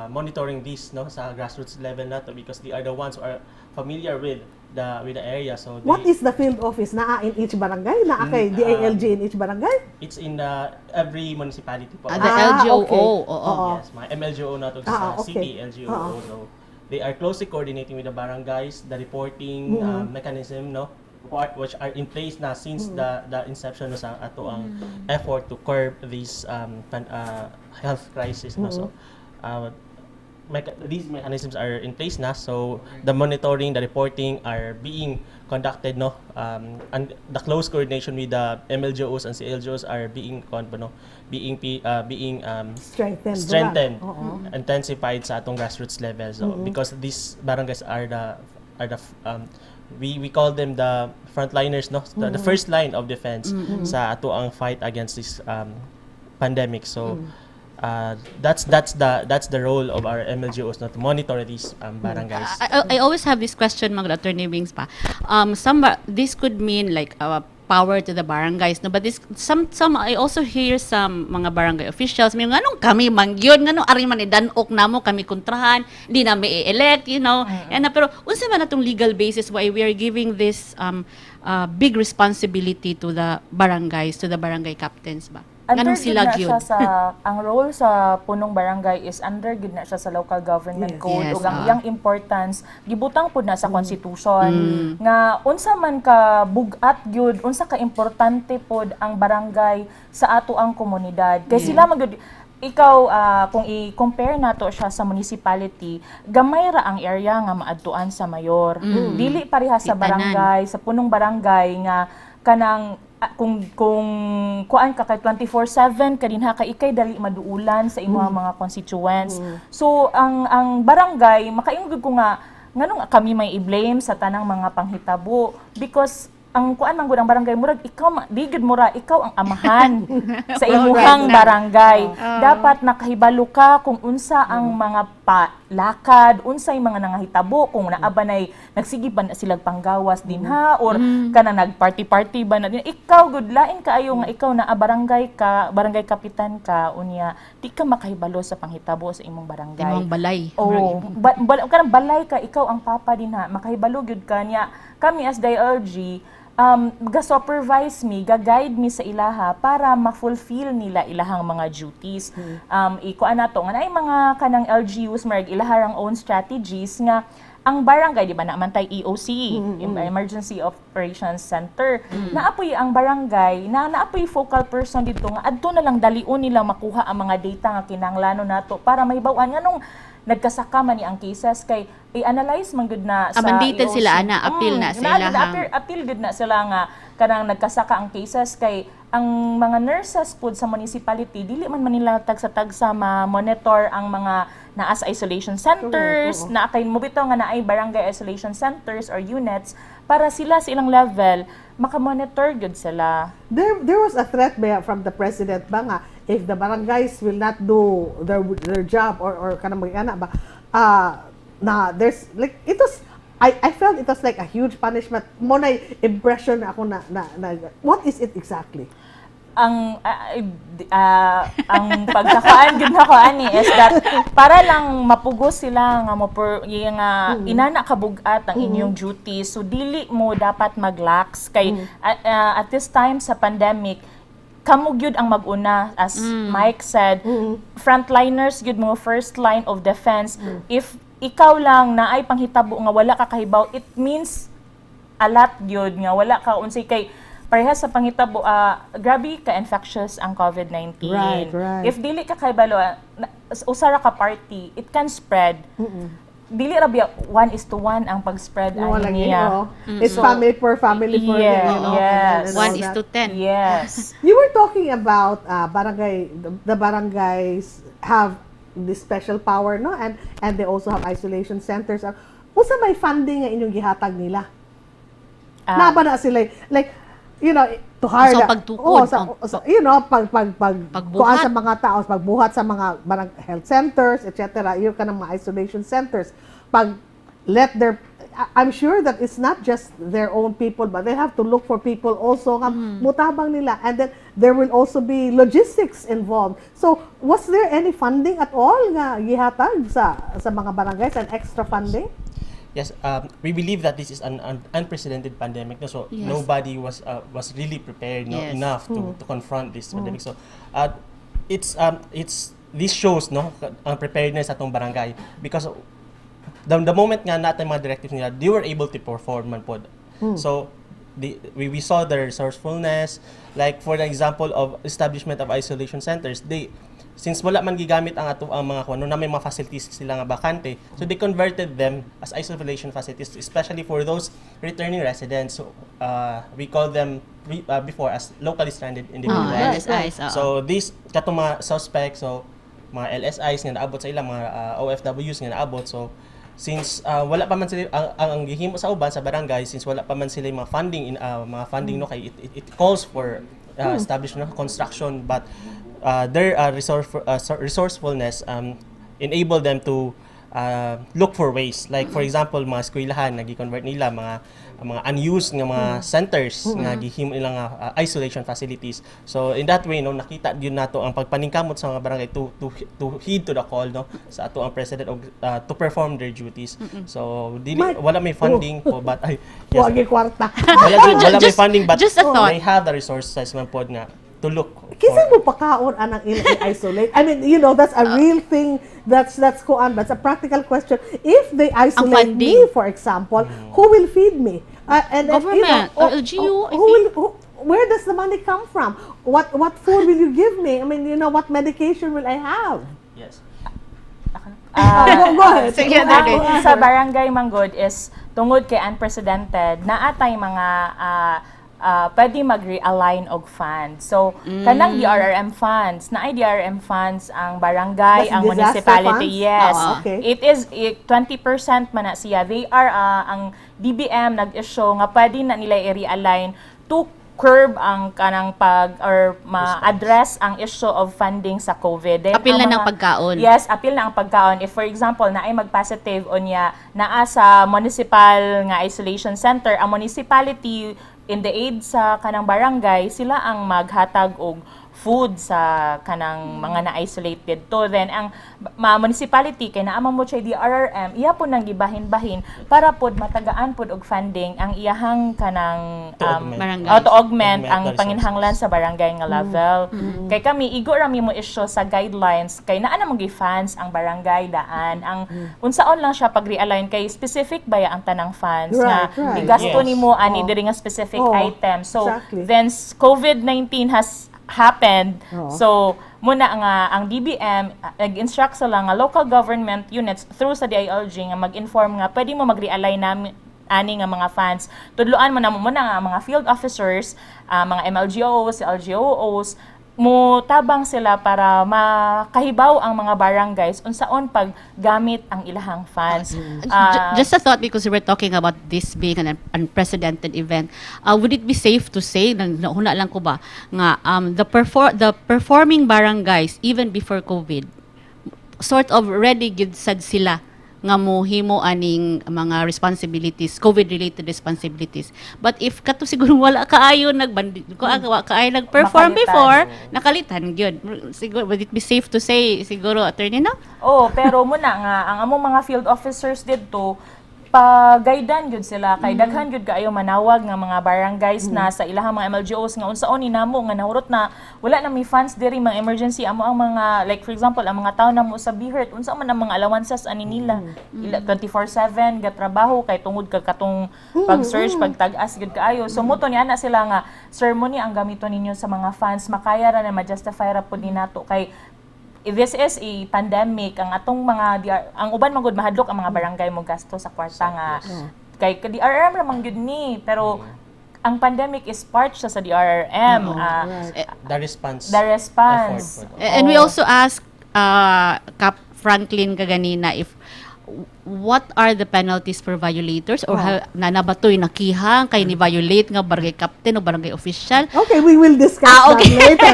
Speaker 5: monitoring this, no, sa grassroots level nato because they are the ones who are familiar with with the area. So they,
Speaker 1: What is the field office? Naa in each barangay? Naa kay DILG in each barangay?
Speaker 5: It's in the every municipality po.
Speaker 2: Ah, the
Speaker 1: Ah,
Speaker 2: LGOO.
Speaker 1: okay.
Speaker 2: Oo.
Speaker 1: Oo.
Speaker 5: Yes, mga MLGO na to sa city LGOO. So they are closely coordinating with the barangays, the reporting mechanism, no, which are in place na since the inception, no, sa ato ang effort to curb this health crisis, no. So these mechanisms are in place na, so the monitoring, the reporting are being conducted, no, and the close coordination with the MLGOs and CLGOs are being no, being
Speaker 1: Strengthened.
Speaker 5: Strengthened,
Speaker 1: Oo.
Speaker 5: Intensified sa atong grassroots level. So because these barangays are the we call them the frontliners, no, the first line of defense sa ato ang fight against this pandemic. So that's the role of our MLGOs, no, to monitor these barangays.
Speaker 2: I always have this question, mga Attorney Wings pa. This could mean like power to the barangays, no? But this some I also hear some mga barangay officials, may nganong kami man gyud, nganong ari man idan-ok namo kami kontrahan, di na i-elect. Yan na, pero unsa man atong legal basis why we are giving this big responsibility to the barangays, to the barangay captains ba?
Speaker 4: Under
Speaker 2: Nganong
Speaker 4: gyud
Speaker 2: sila
Speaker 4: na
Speaker 2: gyud?
Speaker 4: Siya sa ang role sa punong barangay is under gyud na siya sa local government code ug ang iyang importance gibutang pud na sa constitution nga unsa man ka bug-at gyud, unsa ka importante pod ang barangay sa ato ang komunidad kay sila man gyud. Ikaw, kung i-compare nato siya sa municipality, gamay ra ang area nga maadtuan sa mayor. Dili pareha sa
Speaker 2: Di tanan.
Speaker 4: barangay, sa punong barangay nga kanang kung kuan ka kay 24/7 ka dinha ka, ikay dali maduulan sa imong mga constituents. So ang barangay, makaingon gyud ko nga nganong kami may i-blame sa tanang mga panghitabo, because ang kuan man gud, ang barangay, murag ikaw di gud mura ikaw ang amahan sa imuhang barangay. Dapat nakahibalo ka kung unsa ang mga palakad, unsay mga nangahitabo, kung naa ba nay nagsige ba na silag panggawas dinha or kana nagparty-party ba na din. Ikaw gud, lain kaayo nga ikaw na barangay ka, barangay kapitan ka, unya di ka makahibalo sa panghitabo sa imong barangay.
Speaker 2: Imong balay.
Speaker 4: Oh, kanang balay ka, ikaw ang papa dinha, makahibalo gyud ka niya. Kami as DILG, ga-supervise mi, ga-guide mi sa ilaha para ma-fulfill nila ilahang mga duties. Ikuan nato nga naay mga kanang LGUs, marag ilahang own strategies nga ang barangay, di ba, naa man tay EOC, Emergency Operations Center. Naapoy ang barangay, na naapoy focal person dito nga adto na lang dalion nila makuha ang mga data nga kinahanglanon nato para mahibaw-an nganong nagkasaka man ni ang cases, kay i-analyze man gud na sa
Speaker 2: Ah, mandated
Speaker 4: EOC.
Speaker 2: sila, ana, appeal na sa
Speaker 4: Naa gud,
Speaker 2: ilahang-
Speaker 4: appeal gud na sila nga kanang nagkasaka ang cases, kay ang mga nurses pud sa municipality dili man man nila tagsa-tagsa ma-monitor ang mga naa sa isolation centers, naa kay mo bitaw nga naay barangay isolation centers or units para sila sa ilang level maka-monitor gud sila.
Speaker 1: There was a threat ba from the president ba nga if the barangays will not do their job or kanang mga ana ba, na there's like it was I felt it was like a huge punishment mo na impression na ako na what is it exactly?
Speaker 4: Ang pagkakaan gud nako ani is that para lang mapugos sila nga mo per, yung nga inana kabugat ang inyong duty, so dili mo dapat maglax kay at this time sa pandemic, kamo gyud ang mag-una. As Mike said, frontliners gyud mo, first line of defense. If ikaw lang naay panghitabo nga wala ka kahibaw, it means a lot gyud nga wala ka unsay, kay parehas sa panghitabo, grabe ka infectious ang COVID-19. If dili ka kahibalo, usa ra ka party, it can spread. Dili ra biya 1:1 ang pag-spread
Speaker 1: No,
Speaker 4: ani
Speaker 1: lagi,
Speaker 4: niya.
Speaker 1: oh. It's family per family per, and all
Speaker 2: 1 is
Speaker 1: that.
Speaker 2: to 10.
Speaker 4: Yes.
Speaker 1: You were talking about barangay, the barangays have this special power, no? And they also have isolation centers. Unsa may funding nga inyong gihatag nila?
Speaker 4: Ah.
Speaker 1: Naa ba na sila like to hire
Speaker 2: Sa pagtukod,
Speaker 1: oh, sa pag
Speaker 2: Pagbuhat.
Speaker 1: kuan sa mga tao, pagbuhat sa mga barang health centers, etc. Yung kanang mga isolation centers. Pag let their I'm sure that it's not just their own people, but they have to look for people also nga mutabang nila, and then there will also be logistics involved. So, was there any funding at all nga gihatag sa mga barangays and extra funding?
Speaker 5: Yes, we believe that this is an unprecedented pandemic, no? So nobody was really prepared, no, enough to confront this pandemic. So it's this shows, no, ang preparedness atong barangay because the moment nga natin mga directives nila, they were able to perform man pod. So we saw their resourcefulness. Like for the example of establishment of isolation centers, they since wala man gigamit ang ato ang mga kuno na may mga facilities sila nga bakante, so they converted them as isolation facilities, especially for those returning residents. So we call them before as locally stranded individuals.
Speaker 2: LSIs, oo.
Speaker 5: So these katong mga suspects, so mga LSIs nga naabot sa ilang mga OFWs nga naabot. So since wala pa man sila ang gihimo sa uban sa barangay, since wala pa man sila yung mga funding in mga funding, no, kay it calls for establishment of construction, but their resourcefulness enable them to look for ways, like for example mga eskwelahan nagi-convert nila, mga unused nga mga centers nga gihimo nila nga isolation facilities. So in that way, no, nakita gyud nato ang pagpaningkamot sa mga barangay to heed to the call, no, sa ato ang president og to perform their duties. So dili wala may funding po, but ay, yes,
Speaker 1: Wagi kwarta.
Speaker 5: wala may funding, but
Speaker 2: Just a thought.
Speaker 5: they have the resources man pod nga to look
Speaker 1: Kinsa
Speaker 5: for.
Speaker 1: mo pakaon anang ila i-isolate? I mean, that's a real thing. That's kuan. That's a practical question. If they isolate me,
Speaker 2: funding.
Speaker 1: for example, who will feed me? And
Speaker 2: Government or LGU, I
Speaker 1: who will, where does the money come from? What food will you give me? I mean, what medication will I have?
Speaker 5: Yes.
Speaker 1: Go ahead.
Speaker 2: Sige,
Speaker 1: Go
Speaker 2: okay.
Speaker 1: ahead.
Speaker 4: Sa barangay manggod is tungod kay unprecedented, naatay mga pwede mag-realign og funds. So kanang DRRM funds, naay DRRM funds ang barangay,
Speaker 1: That's
Speaker 4: ang
Speaker 1: disaster
Speaker 4: municipality.
Speaker 1: funds?
Speaker 4: Yes.
Speaker 1: Oo. Okay.
Speaker 4: It is 20% man na siya. They are ang DBM nag-issue nga pwede na nila i-realign to curb ang kanang pag or ma-address ang issue of funding sa COVID. Then,
Speaker 2: Apil
Speaker 4: ang
Speaker 2: na ng pagkaon.
Speaker 4: Yes, apil na ang pagkaon. If for example, naay mag-positive unya naa sa municipal nga isolation center, ang municipality in the aid sa kanang barangay, sila ang maghatag og food sa kanang mga na-isolate didto. Then ang municipality kay naa man mo siya DRRM, iya po nang gibahin-bahin para pod matagaan pod og funding ang iyahang kanang
Speaker 5: To augment.
Speaker 2: Barangay.
Speaker 4: Oh, to augment
Speaker 5: Augment
Speaker 4: ang
Speaker 5: the resources.
Speaker 4: panginhanglan sa barangay nga level. Kay kami igo ra mi mo issue sa guidelines kay naa na mo funds ang barangay daan. Ang unsaon lang siya pag-realign kay specific baya ang tanang funds nga igasto nimo ani diri nga specific item. So then COVID-19 has happened. So muna nga ang DBM nag-instruct sila nga local government units through sa DILG nga mag-inform nga pwede mo mag-realign nami ani nga mga funds. Tudloan mo na mo muna nga ang mga field officers, mga MLGOs, LGOs, mo tabang sila para makahibaw ang mga barangays unsaon paggamit ang ilahang funds.
Speaker 2: Just a thought, because we were talking about this being an unprecedented event. Would it be safe to say, nang nauna lang ko ba, nga the performing barangays even before COVID, sort of ready gyud sad sila nga mohimo aning mga responsibilities, COVID-related responsibilities. But if kato siguro wala kaayo nagbandi ko wa kaayo nag-perform
Speaker 4: Makalitan.
Speaker 2: before, nakalitan gyud. Siguro would it be safe to say siguro, attorney, no?
Speaker 4: Oh, pero muna nga ang among mga field officers didto pa-guidan gyud sila kay daghan gyud kaayo manawag nga mga barangays na sa ilahang mga MLGOs nga unsaon ni namo nga nahurot na wala na may funds diri, mga emergency amo ang mga, like for example ang mga tawo namo sa Bihert, unsa man ang mga allowances ani nila? Ila 24/7 gatrabaho kay tungod kag katong pag-search, pagtag-as gyud kaayo. So mo to ni ana sila nga, "Sir, mo ni ang gamiton ninyo sa mga funds, makaya ra na, ma-justify ra pud ni nato kay this is a pandemic." Ang atong mga DR, ang uban man gud mahadlok ang mga barangay mo gasto sa kwarta nga kay ka DRRM ra man gyud ni, pero ang pandemic is part siya sa DRRM.
Speaker 5: The response.
Speaker 4: The response.
Speaker 5: Effort.
Speaker 2: And we also asked Cap Franklin kaganina if what are the penalties for violators or na nabatoy nakihang kay ni violate nga barangay captain o barangay official.
Speaker 1: Okay, we will discuss
Speaker 2: Ah, okay.
Speaker 1: that later.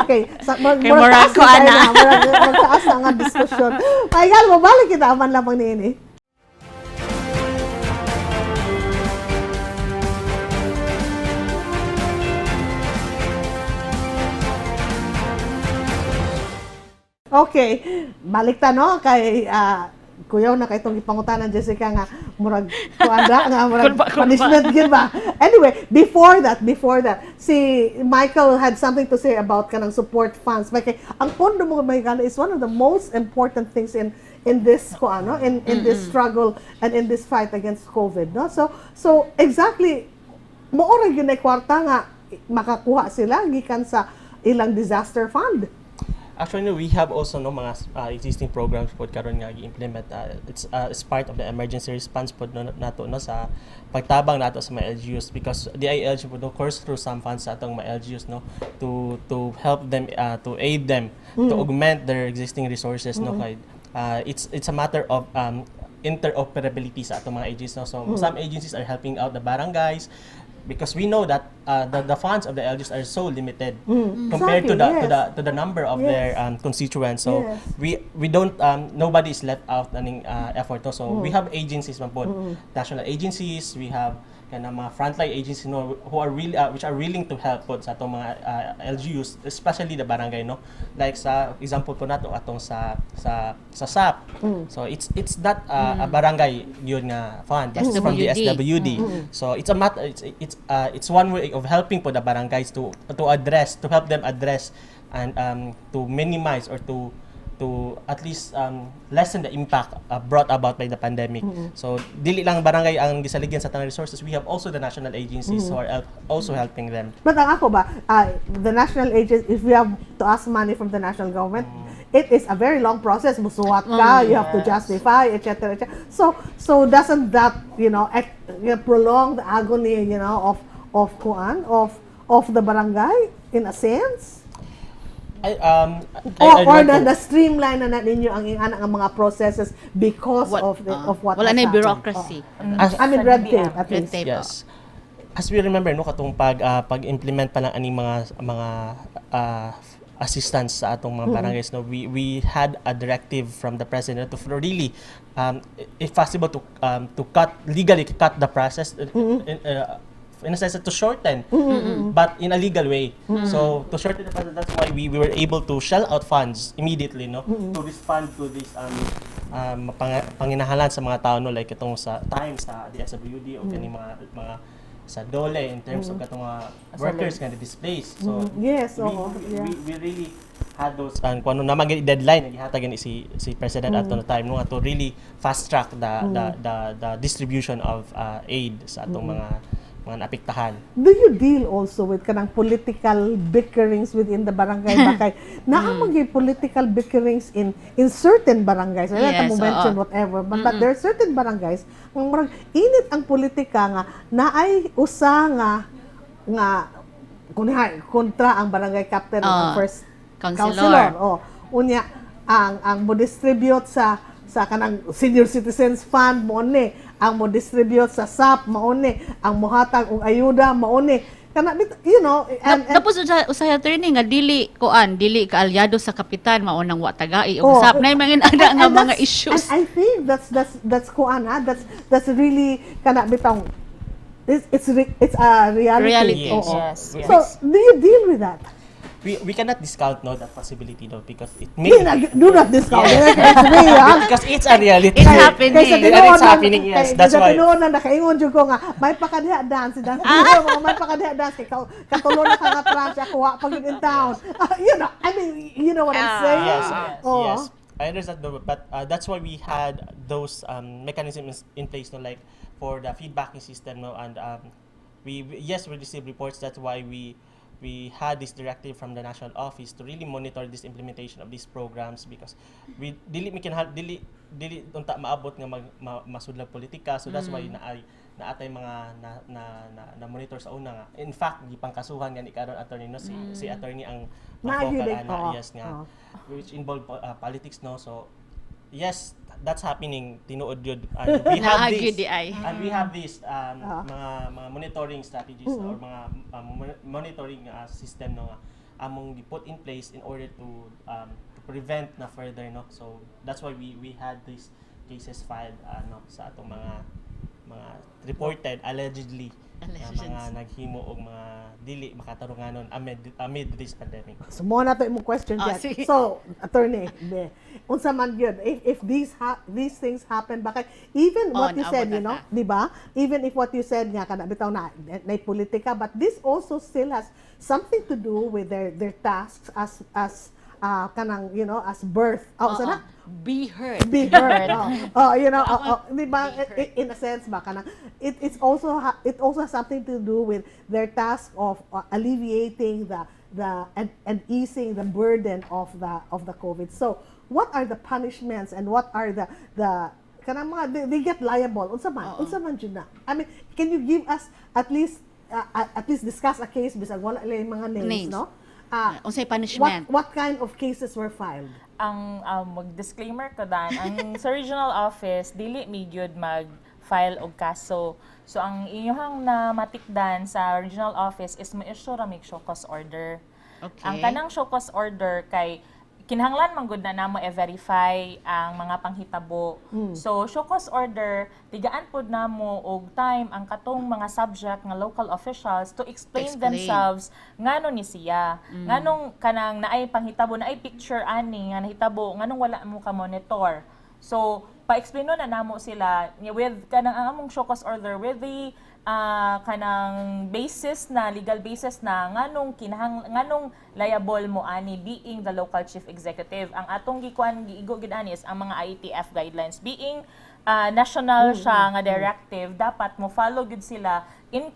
Speaker 1: Okay. Sa, mag,
Speaker 2: Kay murag
Speaker 1: taas
Speaker 2: ko,
Speaker 1: na tayo
Speaker 2: ana.
Speaker 1: na, magtaas na nga diskusyon. Ay, mo, balik kita aman lamang niini. Okay, balik ta, no, kay Kuyaw na kay itong ipangutanan, Jessica, nga murag kuan ra nga murag
Speaker 2: Kulba, kulba.
Speaker 1: Punishment gyud ba. Anyway, before that, si Michael had something to say about kanang support funds. Kay ang pondo mo may is one of the most important things in this kuan, no, in this struggle and in this fight against COVID, no? So exactly mao ra gyud na kwarta nga makakuha sila gikan sa ilang disaster fund.
Speaker 5: Actually, we have also, no, mga existing programs pod karon nga gi-implement. It's part of the emergency response pod, no, nato, no, sa pagtabang nato sa mga LGUs because DILG pod, no, course through some funds sa atong mga LGUs, no, to help them, to aid them to augment their existing resources, no, kay it's a matter of interoperability sa atong mga agencies, no. So some agencies are helping out the barangays because we know that the funds of the LGUs are so limited compared to the to the to the number of their constituents. So we don't nobody is left out aning effort, no. So we have agencies man pod, national agencies, we have kana mga frontline agencies, no, who are really which are willing to help pod sa atong mga LGUs, especially the barangay, no. Like sa example po nato atong sa SAP. So it's not a barangay yun nga fund, but it's from the
Speaker 2: SWD.
Speaker 5: SWD. So it's a matter it's one way of helping po the barangays to address, to help them address and to minimize or to at least lessen the impact brought about by the pandemic. So dili lang barangay ang gisaligyan sa tanang resources, we have also the national agencies who are also helping them.
Speaker 1: But ang ako ba, the national agency, if we have to ask money from the national government, it is a very long process. Musuwat ka, you have to justify, etc. etc. So doesn't that, prolong the agony, of kuan, of the barangay, in a sense?
Speaker 5: I
Speaker 1: Or,
Speaker 5: I'd
Speaker 1: or
Speaker 5: want
Speaker 1: na,
Speaker 5: to-
Speaker 1: na streamline na ninyo ang ingana nga mga processes because of what
Speaker 2: Wala
Speaker 1: has
Speaker 2: na yung
Speaker 1: happened?
Speaker 2: bureaucracy.
Speaker 1: Oh. I mean, red tape, at
Speaker 2: Red
Speaker 1: least.
Speaker 2: tape.
Speaker 5: Yes. As we remember, no, katong pag-implement pa lang aning mga assistance sa atong mga barangays, no, we had a directive from the president to really, if possible, to cut, legally cut the process in a sense to shorten, but in a legal way. So to shorten the process, that's why we were able to shell out funds immediately, no, to respond to this panginahalan sa mga tao, no, like itong sa time sa DSWD o kani mga sa DOLE in terms of katong mga workers nga displaced. So we really had those kung ano naman gani deadline nga gihatag gani si President ato na time, no, nga to really fast track the distribution of aid sa atong mga naapektahan.
Speaker 1: Do you deal also with kanang political bickerings within the barangay ba? Kay naa man gyud political bickerings in certain barangays. I don't mo mention whatever, but there are certain barangays nga murag init ang politika nga naay usa nga kunha kontra ang barangay captain o ang first
Speaker 2: councilor.
Speaker 1: Councilor. Oh, unya ang mo distribute sa kanang senior citizens fund mo ni, ang mo distribute sa SAP mao ni, ang mohatag og ayuda mao ni, kana and
Speaker 2: Tapos usahay, attorney, nga dili kuan, dili kaalyado sa kapitan mao nang wa tagai og SAP na mga ana nga
Speaker 1: and
Speaker 2: mga issues.
Speaker 1: And I think that's kuan ha, that's really kana bitong it's a reality.
Speaker 2: Reality.
Speaker 1: Oo.
Speaker 4: Yes.
Speaker 1: So do you deal with that?
Speaker 5: We cannot discount, no, that possibility, no, because it may
Speaker 1: Do not discount it. It's real.
Speaker 5: Because it's a reality.
Speaker 2: It's happening.
Speaker 1: Kaysa
Speaker 5: And
Speaker 1: tinuod
Speaker 5: it's happening, yes.
Speaker 1: Kay,
Speaker 5: That's
Speaker 1: kaysa
Speaker 5: why.
Speaker 1: tinuod na nakaingon jud ko nga may pakadiha dance dance. Mga may pakadiha dance kay katulo na ka nga tranche ako wa pag in town. I mean, you know what I'm saying?
Speaker 5: Yes,
Speaker 1: Oo.
Speaker 5: yes. I understand, though, but that's why we had those mechanisms in place, no, like for the feedbacking system, no, and yes, we received reports. That's why we had this directive from the national office to really monitor this implementation of these programs because we dili mi kinahal dili dili unta maabot nga masudlag politika. So that's why naay naatay mga na monitor sa una nga in fact gipangkasuhan gani karon, attorney, no, si attorney ang
Speaker 1: Naa
Speaker 5: vocal
Speaker 1: gyud eh.
Speaker 5: ana, yes, nga which involve politics, no. So yes, that's happening tinuod yun, and we have
Speaker 2: Naa
Speaker 5: this
Speaker 2: gyud di ay.
Speaker 5: And we have this mga monitoring strategies or mga monitoring system, no, nga among gi-put in place in order to prevent na further, no. So that's why we had these cases filed, no, sa atong mga reported allegedly. Mga naghimo og mga dili makatarunganon amid this pandemic.
Speaker 1: So mao na to imong question
Speaker 2: Ah,
Speaker 1: dyan.
Speaker 2: sige.
Speaker 1: So, attorney, be, unsa man gyud if these things happen, baka even
Speaker 2: Oh,
Speaker 1: what you said,
Speaker 2: naabot
Speaker 1: you know,
Speaker 2: na ta.
Speaker 1: di ba? Even if what you said nga kana bitaw na na politika, but this also still has something to do with their tasks as kanang as birth. Oh,
Speaker 2: Oo.
Speaker 1: sana
Speaker 2: Be heard.
Speaker 1: Be heard. Oh, di ba,
Speaker 2: Be heard.
Speaker 1: In a sense ba kanang it also has something to do with their task of alleviating the and easing the burden of the COVID. So, what are the punishments and what are the kanang mga they get liable, unsa man
Speaker 2: Oo.
Speaker 1: Unsa man jud na? I mean, can you give us at least discuss a case bisag wala lang yung mga names,
Speaker 2: Names.
Speaker 1: no? Ah,
Speaker 2: Unsay
Speaker 1: what
Speaker 2: punishment?
Speaker 1: What kind of cases were filed?
Speaker 4: Ang mag-disclaimer ko dan, ang sa regional office dili mi gyud mag-file og kaso. So ang inyong na matikdan sa regional office is mo-issue ra mig show cause order. Ang kanang show cause order kay kinahanglan man gud na namo i-verify ang mga panghitabo. So show cause order, tigaan pod namo og time ang katong mga subject nga local officials to explain
Speaker 2: Explain.
Speaker 4: themselves ngano ni siya. Nganong kanang naay panghitabo, naay picture ani nga nahitabo, nganong wala mo ka monitor. So pa-explain na namo sila with kanang ang among show cause order with the kanang basis na legal basis na nganong kinahang nganong liable mo ani being the local chief executive. Ang atong gikuan, giigo gid ani is ang mga IATF guidelines being national siya nga directive, dapat mo follow gud sila in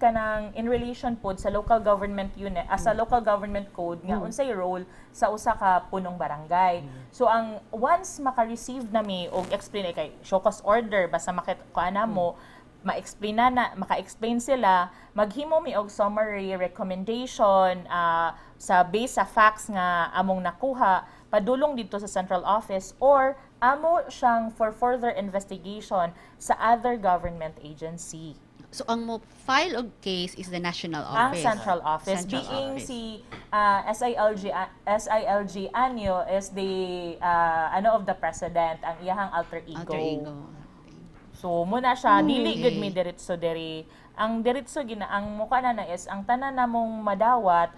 Speaker 4: kanang in relation pod sa local government unit as sa local government code nga unsay role sa usa ka punong barangay. So ang once maka-receive na mi og explain kay show cause order, basta makit kuan na mo, ma-explain na na maka-explain sila, maghimo mi og summary recommendation sa base sa facts nga among nakuha, padulong dito sa central office or amo siyang for further investigation sa other government agency.
Speaker 2: So ang mo file og case is the national
Speaker 4: Ang
Speaker 2: office.
Speaker 4: Central office.
Speaker 2: Central
Speaker 4: Being
Speaker 2: office.
Speaker 4: si SILG SILG Anyo is the ano of the president, ang iyahang alter ego.
Speaker 2: Alter ego.
Speaker 4: So muna siya, dili gud mi diretso diri. Ang diretso gina ang mukha na na is ang tanan namong madawat,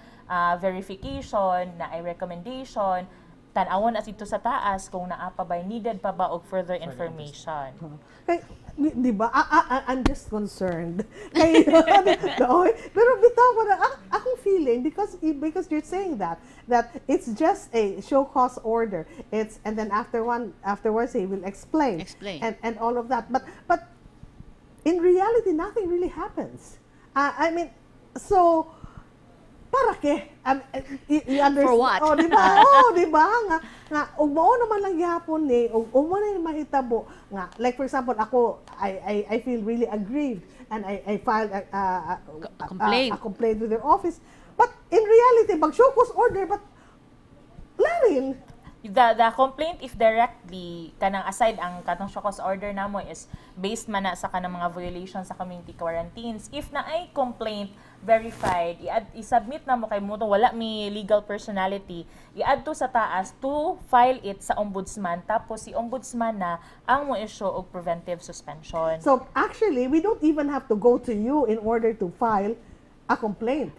Speaker 4: verification na ay recommendation, tan-awon na dito sa taas kung naa pa ba, needed pa ba og further information.
Speaker 1: Kay, di ba? I'm just concerned. Kay, no, pero bitaw ko na, akong feeling, because you're saying that it's just a show cause order. And then afterwards, he will explain.
Speaker 2: Explain.
Speaker 1: And all of that. But in reality, nothing really happens. I mean, so, para ke? You understand?
Speaker 2: For what?
Speaker 1: Oh, di ba? Oh, di ba? Nga, ug mao naman lang gihapon ni, ug mao na yung mahitabo nga. Like for example, ako, I feel really aggrieved and I filed
Speaker 2: A complaint.
Speaker 1: a complaint with their office. But in reality, mag show cause order, but wala rin.
Speaker 4: The complaint, if directly kanang aside ang katong show cause order namo is based man na sa kanang mga violation sa community quarantines, if naay complaint verified, i-add, i-submit na mo kay mo wala mi legal personality, i-add to sa taas to file it sa ombudsman, tapos si ombudsman na ang mo issue og preventive suspension.
Speaker 1: So actually, we don't even have to go to you in order to file a complaint.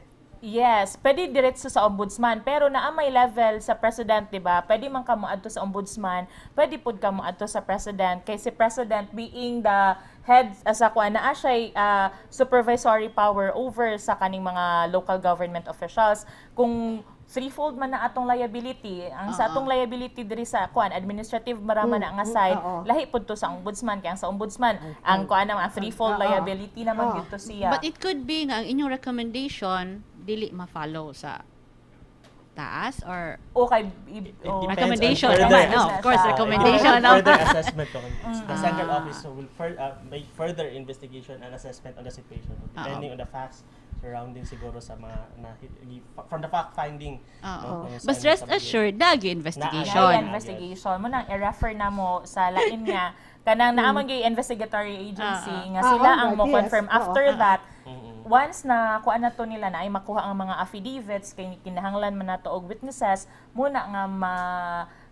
Speaker 4: Yes, pwede diretso sa ombudsman, pero naa may level sa president, di ba? Pwede man ka moadto sa ombudsman, pwede pud ka moadto sa president kay si president being the head sa kuan, naa siya supervisory power over sa kaning mga local government officials. Kung threefold man na atong liability, ang sa atong liability diri sa kuan administrative marama na nga side, lahi pud to sa ombudsman kay ang sa ombudsman ang kuan naman ang threefold liability naman gyud to siya.
Speaker 2: But it could be nga ang inyong recommendation dili ma-follow sa taas or
Speaker 4: Okay,
Speaker 5: It
Speaker 4: oh.
Speaker 5: depends on
Speaker 2: Recommendation
Speaker 5: further-
Speaker 2: naman, no, of course, recommendation.
Speaker 5: It depends
Speaker 2: no?
Speaker 5: on further assessment. No? The central office will make further investigation and assessment on the situation, no? Depending on the facts surrounding siguro sa mga na, from the fact finding.
Speaker 2: Oo.
Speaker 5: No? Kung
Speaker 2: But
Speaker 5: saan
Speaker 2: rest
Speaker 5: yung
Speaker 2: assured, nagi investigation.
Speaker 4: Naay investigation mo nang i-refer na mo sa lain nga kanang naa man gyud investigatory agency nga sila ang mo confirm. After that, once na kuan na to nila na ay makuha ang mga affidavits kay kinahanglan man nato og witnesses muna nga ma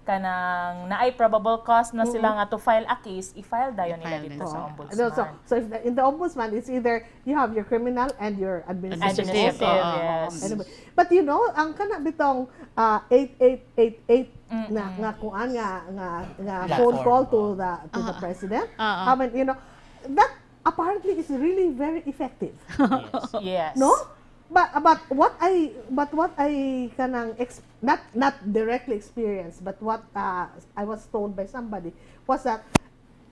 Speaker 4: kanang naay probable cause na sila nga to file a case, i-file dayon nila
Speaker 2: I-file
Speaker 4: dito
Speaker 2: din
Speaker 4: sa
Speaker 1: Oo.
Speaker 4: ombudsman.
Speaker 1: No, so if the, in the ombudsman, it's either you have your criminal and your administrative.
Speaker 4: Administrative,
Speaker 2: Oo.
Speaker 4: yes.
Speaker 1: Anyway, but ang kana bitong 8888 na nga kuan nga phone
Speaker 5: Platform,
Speaker 1: call to
Speaker 5: oo.
Speaker 1: the president.
Speaker 2: Oo.
Speaker 1: I mean, that apparently is really very effective.
Speaker 5: Yes.
Speaker 4: Yes.
Speaker 1: No? But what I kanang not directly experienced, but what I was told by somebody was that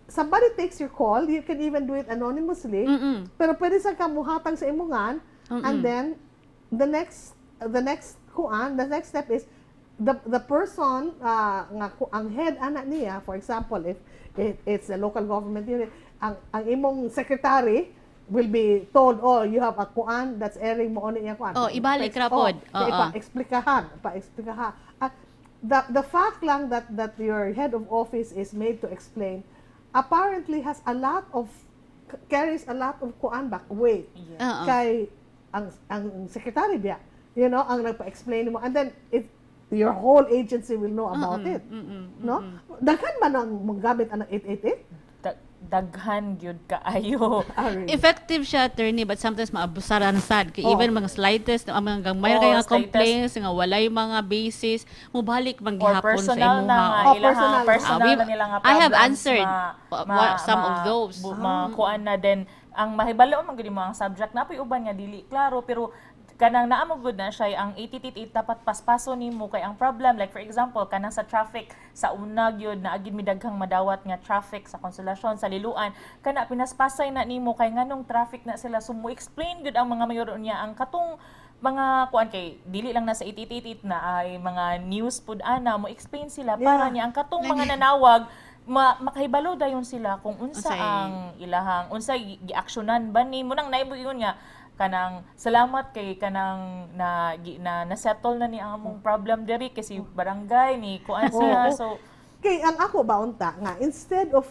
Speaker 1: somebody takes your call, you can even do it anonymously, pero pwede sa ka muhatag sa imongan and then the next kuan, the next step is the person nga ang head ana niya, for example, if it's a local government unit, ang imong secretary will be told, "Oh, you have a kuan that's airing mo ni iya kuan."
Speaker 2: Oh, ibalik ra pod.
Speaker 1: Oh,
Speaker 2: Oo.
Speaker 1: ipa-explikahan, pa-explikahan. At the fact lang that your head of office is made to explain apparently has a lot of carries a lot of kuan back weight
Speaker 2: Oo.
Speaker 1: Kay ang secretary biya ang nagpa-explain mo, and then if your whole agency will know about it, no? Daghan man ang manggamit ang 888.
Speaker 4: Daghan gyud kaayo.
Speaker 1: Ah, really?
Speaker 2: Effective siya, attorney, but sometimes maabusaran sad. Kay
Speaker 1: Oo.
Speaker 2: even mga slightest, ang mga gamay
Speaker 4: Oo,
Speaker 2: kay nga
Speaker 4: slightest.
Speaker 2: complaints, nga walay mga basis, mubalik man
Speaker 4: Or
Speaker 2: gihapon sa
Speaker 4: personal
Speaker 2: imuha.
Speaker 4: na nga
Speaker 1: Oh,
Speaker 4: ilahang
Speaker 1: personal.
Speaker 4: personal na nila nga
Speaker 2: I have
Speaker 4: problems,
Speaker 2: answered some of those.
Speaker 4: Makuan na din ang mahibalo man gud mo ang subject na uban nga dili klaro, pero kanang naa mo gud na siya ang 888, dapat paspaso nimo kay ang problem, like for example, kanang sa traffic sa una gyud na agid mi daghang madawat nga traffic sa Consolacion, sa Liluan, kana pinaspasay na nimo kay nganong traffic na sila. So mo explain gyud ang mga mayor niya ang katong mga kuan kay dili lang na sa 8888 na ay mga news pud ana mo explain sila para niya ang katong mga nanawag makahibalo dayon sila kung unsa
Speaker 2: Unsay-
Speaker 4: ang ilahang unsay giaksyonan ba ni mo nang naibo yun nga kanang salamat kay kanang na na settle na ni ang among problem diri kasi barangay ni kuan siya.
Speaker 1: Oo.
Speaker 4: So
Speaker 1: Kay ang ako ba unta nga, instead of,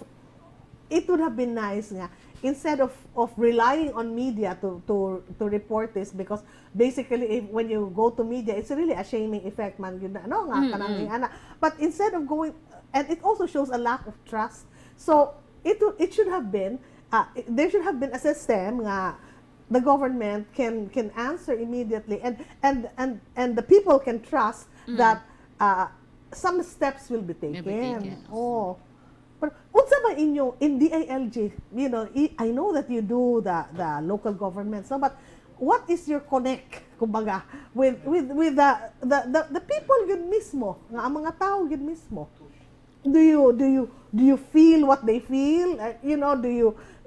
Speaker 1: it would have been nice nga instead of relying on media to report this, because basically if, when you go to media, it's really a shaming effect man yun na no nga kanang ana, but instead of going, and it also shows a lack of trust, so it should have been there should have been a system nga the government can answer immediately and the people can trust that some steps will be taken.
Speaker 2: Will be taken.
Speaker 1: Oh. Pero unsa ba inyo in DILG, I know that you do the local governments, no, but what is your connect kumbaga with the people gyud mismo, nga ang mga tao gyud mismo? Do you feel what they feel?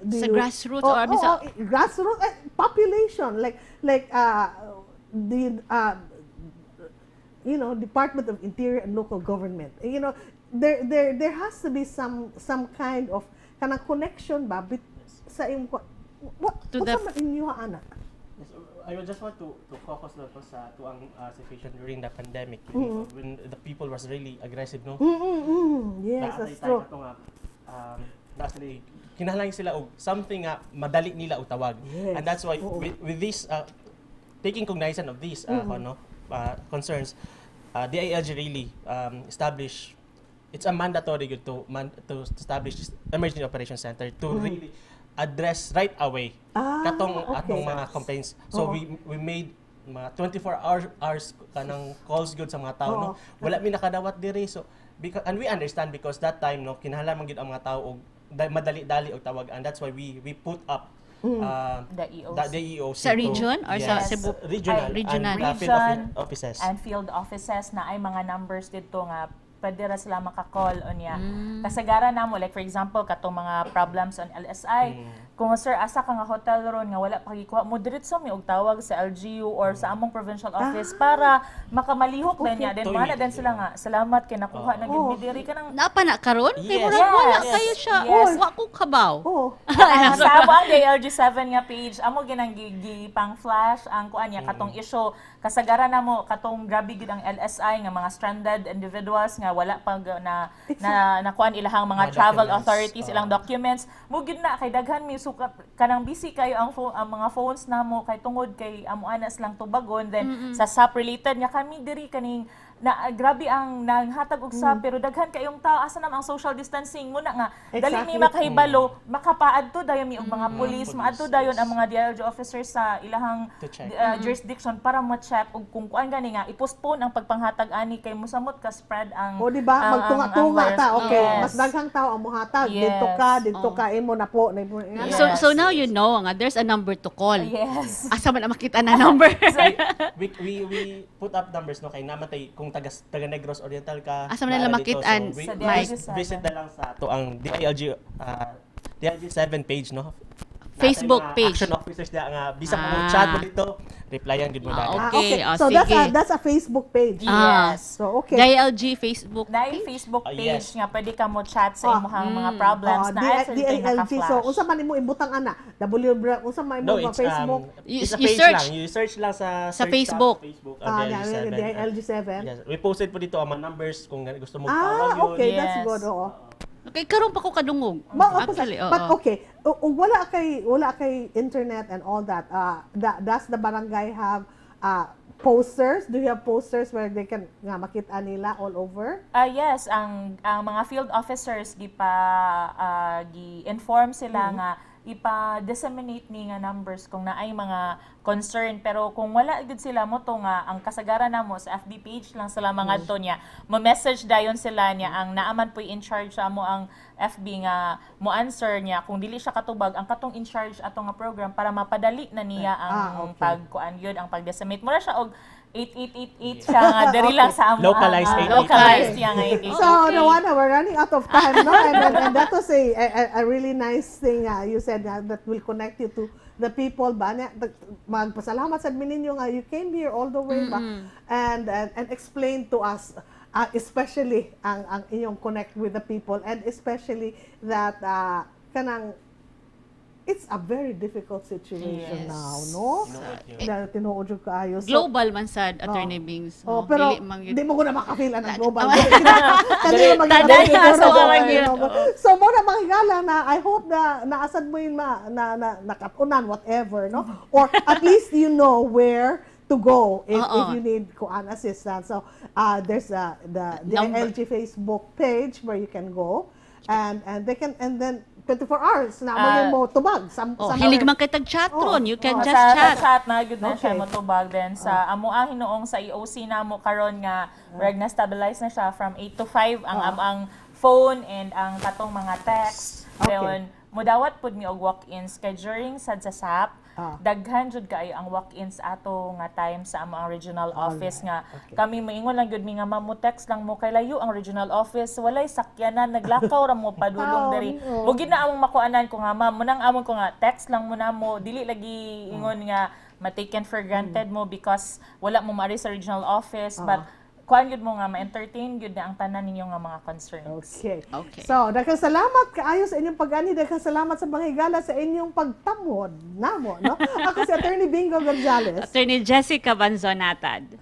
Speaker 1: Do
Speaker 2: Sa
Speaker 1: you
Speaker 2: grassroots
Speaker 1: Oh,
Speaker 2: or
Speaker 1: oh,
Speaker 2: sa-
Speaker 1: oh, grassroots population, like do you Department of Interior and Local Government. There has to be some kind of kanang connection ba sa imong what
Speaker 2: To
Speaker 1: unsa
Speaker 2: the-
Speaker 1: man inyo ana?
Speaker 5: Yes, I would just want to focus lang po sa tuang situation during the pandemic when the people was really aggressive, no?
Speaker 1: Yes,
Speaker 5: Naa
Speaker 1: that's
Speaker 5: tay
Speaker 1: true.
Speaker 5: kato nga, naa sila, kinahanglan sila og something nga madali nila og tawag. And that's why
Speaker 1: Oo.
Speaker 5: with this taking cognizance of these no, concerns, DILG really establish, it's a mandatory gyud to establish this emergency operations center to really address right away katong atong mga complaints. So
Speaker 1: Oo.
Speaker 5: we made mga 24 hours kanang calls gyud sa mga tao, no. Wala mi nakadawat diri, so because, and we understand because that time, no, kinahanglan man gyud ang mga tao og madali-dali og tawag, and that's why we put up
Speaker 4: The EOC.
Speaker 5: the EOC
Speaker 2: Sa region or sa
Speaker 5: Yes.
Speaker 2: Cebu?
Speaker 5: Regional
Speaker 4: Ay,
Speaker 2: regional.
Speaker 5: and field
Speaker 4: Region
Speaker 5: offices.
Speaker 4: And field offices na ay mga numbers dito nga pwede ra sila maka-call unya. Kasagaran namo, like for example, katong mga problems on LSI. Kung "Sir, asa ka nga hotel ron nga wala pa gikuha mo," diretso mi og tawag sa LGU or sa among provincial office para makamalihok din niya. Then
Speaker 5: To
Speaker 4: mana din
Speaker 5: immediately.
Speaker 4: sila nga salamat kay nakuha na gid mi diri kanang
Speaker 2: Naa pa na karon? Kay murag wala kayo siya.
Speaker 4: Yes.
Speaker 2: Wa ko kabaw.
Speaker 1: Oh.
Speaker 4: Ah, sa amo ang DILG 7 nga page, amo ginang gi pang flash ang kuan niya katong issue. Kasagaran namo katong grabe gid ang LSI nga mga stranded individuals nga wala pa na nakuan ilahang mga
Speaker 5: Mga
Speaker 4: travel
Speaker 5: documents.
Speaker 4: authorities, ilang documents mo gid na kay daghan mi suka kanang busy kayo ang phone, ang mga phones namo kay tungod kay amo ana silang tubagon. Then sa SAP related nga kami diri kaning na grabe ang nanghatag og sa pero daghan kayong tao, asa naman ang social distancing mo na nga dali mi makahibalo, makapaadto dayon mi og mga pulis, maadto dayon ang mga DILG officers sa ilahang
Speaker 5: To check.
Speaker 4: Jurisdiction para ma-check og kung kuan gani nga i-postpone ang pagpanghatag ani kay mosamot ka spread ang
Speaker 1: O, di ba?
Speaker 4: ang
Speaker 1: Magtunga-tunga
Speaker 4: virus.
Speaker 1: ta. Okay.
Speaker 4: Yes.
Speaker 1: Mas daghang tao ang muhatag. Dito ka, imo na po. Na imo, nga na.
Speaker 2: So now you know nga there's a number to call.
Speaker 4: Yes.
Speaker 2: Asa man ang makita na number?
Speaker 5: We put up numbers, no, kay namatay kung taga taga Negros Oriental ka.
Speaker 2: Asa man nila
Speaker 5: naa dito.
Speaker 2: makitaan,
Speaker 5: So,
Speaker 4: Sa
Speaker 2: Mike?
Speaker 4: DILG 7.
Speaker 5: Visit na lang sa ato ang DILG DILG 7 page, no.
Speaker 2: Facebook
Speaker 5: Natin mga
Speaker 2: page.
Speaker 5: action officers na nga bisa mo chat mo dito, replyan gid mo
Speaker 2: Ah,
Speaker 5: dahil.
Speaker 1: Ah,
Speaker 2: okay.
Speaker 1: okay.
Speaker 2: Ah,
Speaker 1: So that's a
Speaker 2: sige.
Speaker 1: that's a Facebook page.
Speaker 4: Yes.
Speaker 1: So okay.
Speaker 2: DILG Facebook
Speaker 4: Dahil
Speaker 2: page.
Speaker 4: Facebook
Speaker 5: Ah,
Speaker 4: page
Speaker 5: yes.
Speaker 4: nga pwede ka mo chat sa imong mga problems
Speaker 1: Oh,
Speaker 4: na actually kay
Speaker 1: DILG. So
Speaker 4: naka-flash.
Speaker 1: unsa man imo ibutang ana? W unsa man imo
Speaker 5: No,
Speaker 1: ma
Speaker 5: it's
Speaker 1: Facebook?
Speaker 5: it's a
Speaker 2: You
Speaker 5: page
Speaker 2: search.
Speaker 5: lang. You search lang sa
Speaker 2: Sa
Speaker 5: search
Speaker 2: Facebook.
Speaker 5: Sa Facebook,
Speaker 1: Ah,
Speaker 5: DILG 7.
Speaker 1: DILG 7.
Speaker 5: Yes. We posted po dito ang mga numbers kung gusto mo
Speaker 1: Ah,
Speaker 5: tawag yun.
Speaker 1: okay, that's
Speaker 4: Yes.
Speaker 1: good. Oo.
Speaker 2: Okay, karon pa ko kadungog. Actually, oo.
Speaker 1: But okay, wala kay internet and all that, does the barangay have posters? Do you have posters where they can nga makita nila all over?
Speaker 4: Ah, yes, ang mga field officers gipa gi-inform sila nga ipa-disseminate ni nga numbers kung naay mga concern, pero kung wala gud sila mo to nga ang kasagaran namo sa FB page lang sila mga to niya mo message dayon sila niya. Ang naaman po'y in charge sa amo ang FB nga mo answer niya. Kung dili siya katubag, ang katong in charge ato nga program para mapadali na niya ang pagkuan yun, ang pag-disseminate mo na siya og 8888 siya nga diri lang sa amo.
Speaker 5: Localized 8888.
Speaker 4: Localized siya nga 8888.
Speaker 1: So, Nawana, we're running out of time, no? And that was a really nice thing you said that will connect you to the people ba? Magpasalamat sa admin ninyo nga you came here all the way ba? And explain to us, especially ang inyong connect with the people and especially that kanang it's a very difficult situation now, no?
Speaker 5: Tinuod yun.
Speaker 1: Dahil tinuod jud kaayo. So,
Speaker 2: Global man sad, Attorney Bings.
Speaker 1: Oh,
Speaker 2: No?
Speaker 1: pero
Speaker 2: Dili man gyud.
Speaker 1: di mo ko na maka-feel ang global. Kanina mag
Speaker 2: Taday, so ang yun.
Speaker 1: So mo na mga higala na I hope na naasad mo yun ma, na, na nakatunan, whatever, no? Or at least you know where to go if you need kuan assistance. So there's the
Speaker 2: Number.
Speaker 1: LG Facebook page where you can go and they can and then 24 hours na mo mo tubag
Speaker 2: Oh,
Speaker 1: somewhere.
Speaker 2: hilig man kay tag chat ron. You can
Speaker 4: Oh,
Speaker 2: just
Speaker 4: sa
Speaker 2: chat.
Speaker 4: sa chat na gyud na siya motubag. Then sa amo ang hinuong sa EOC namo karon nga reg na stabilize na siya from 8 to 5 ang ang phone and ang katong mga text. Then mudawat pud mi og walk-ins kay during sad sa SAP, daghan jud kaayo ang walk-ins ato nga time sa amo ang regional office nga kami moingon lang gyud mi nga, "Ma'am, mo text lang mo kay layo ang regional office, walay sakyanan, naglakaw ra mo padulong diri." Mo gid na among makuanan ko nga, "Ma'am, munang amon ko nga text lang mo na mo, dili lagi ingon nga ma-taken for granted mo because wala mo maari sa regional office, but kuan gyud mo nga ma-entertain gyud na ang tanan ninyo nga mga concerns."
Speaker 1: Okay.
Speaker 2: Okay.
Speaker 1: So, daghang salamat kaayo sa inyong pag-ani, daghang salamat sa mga higala sa inyong pagtamod namo, no? Ako si Attorney Bingo Gonzales.
Speaker 2: Attorney Jessica Banzonatad.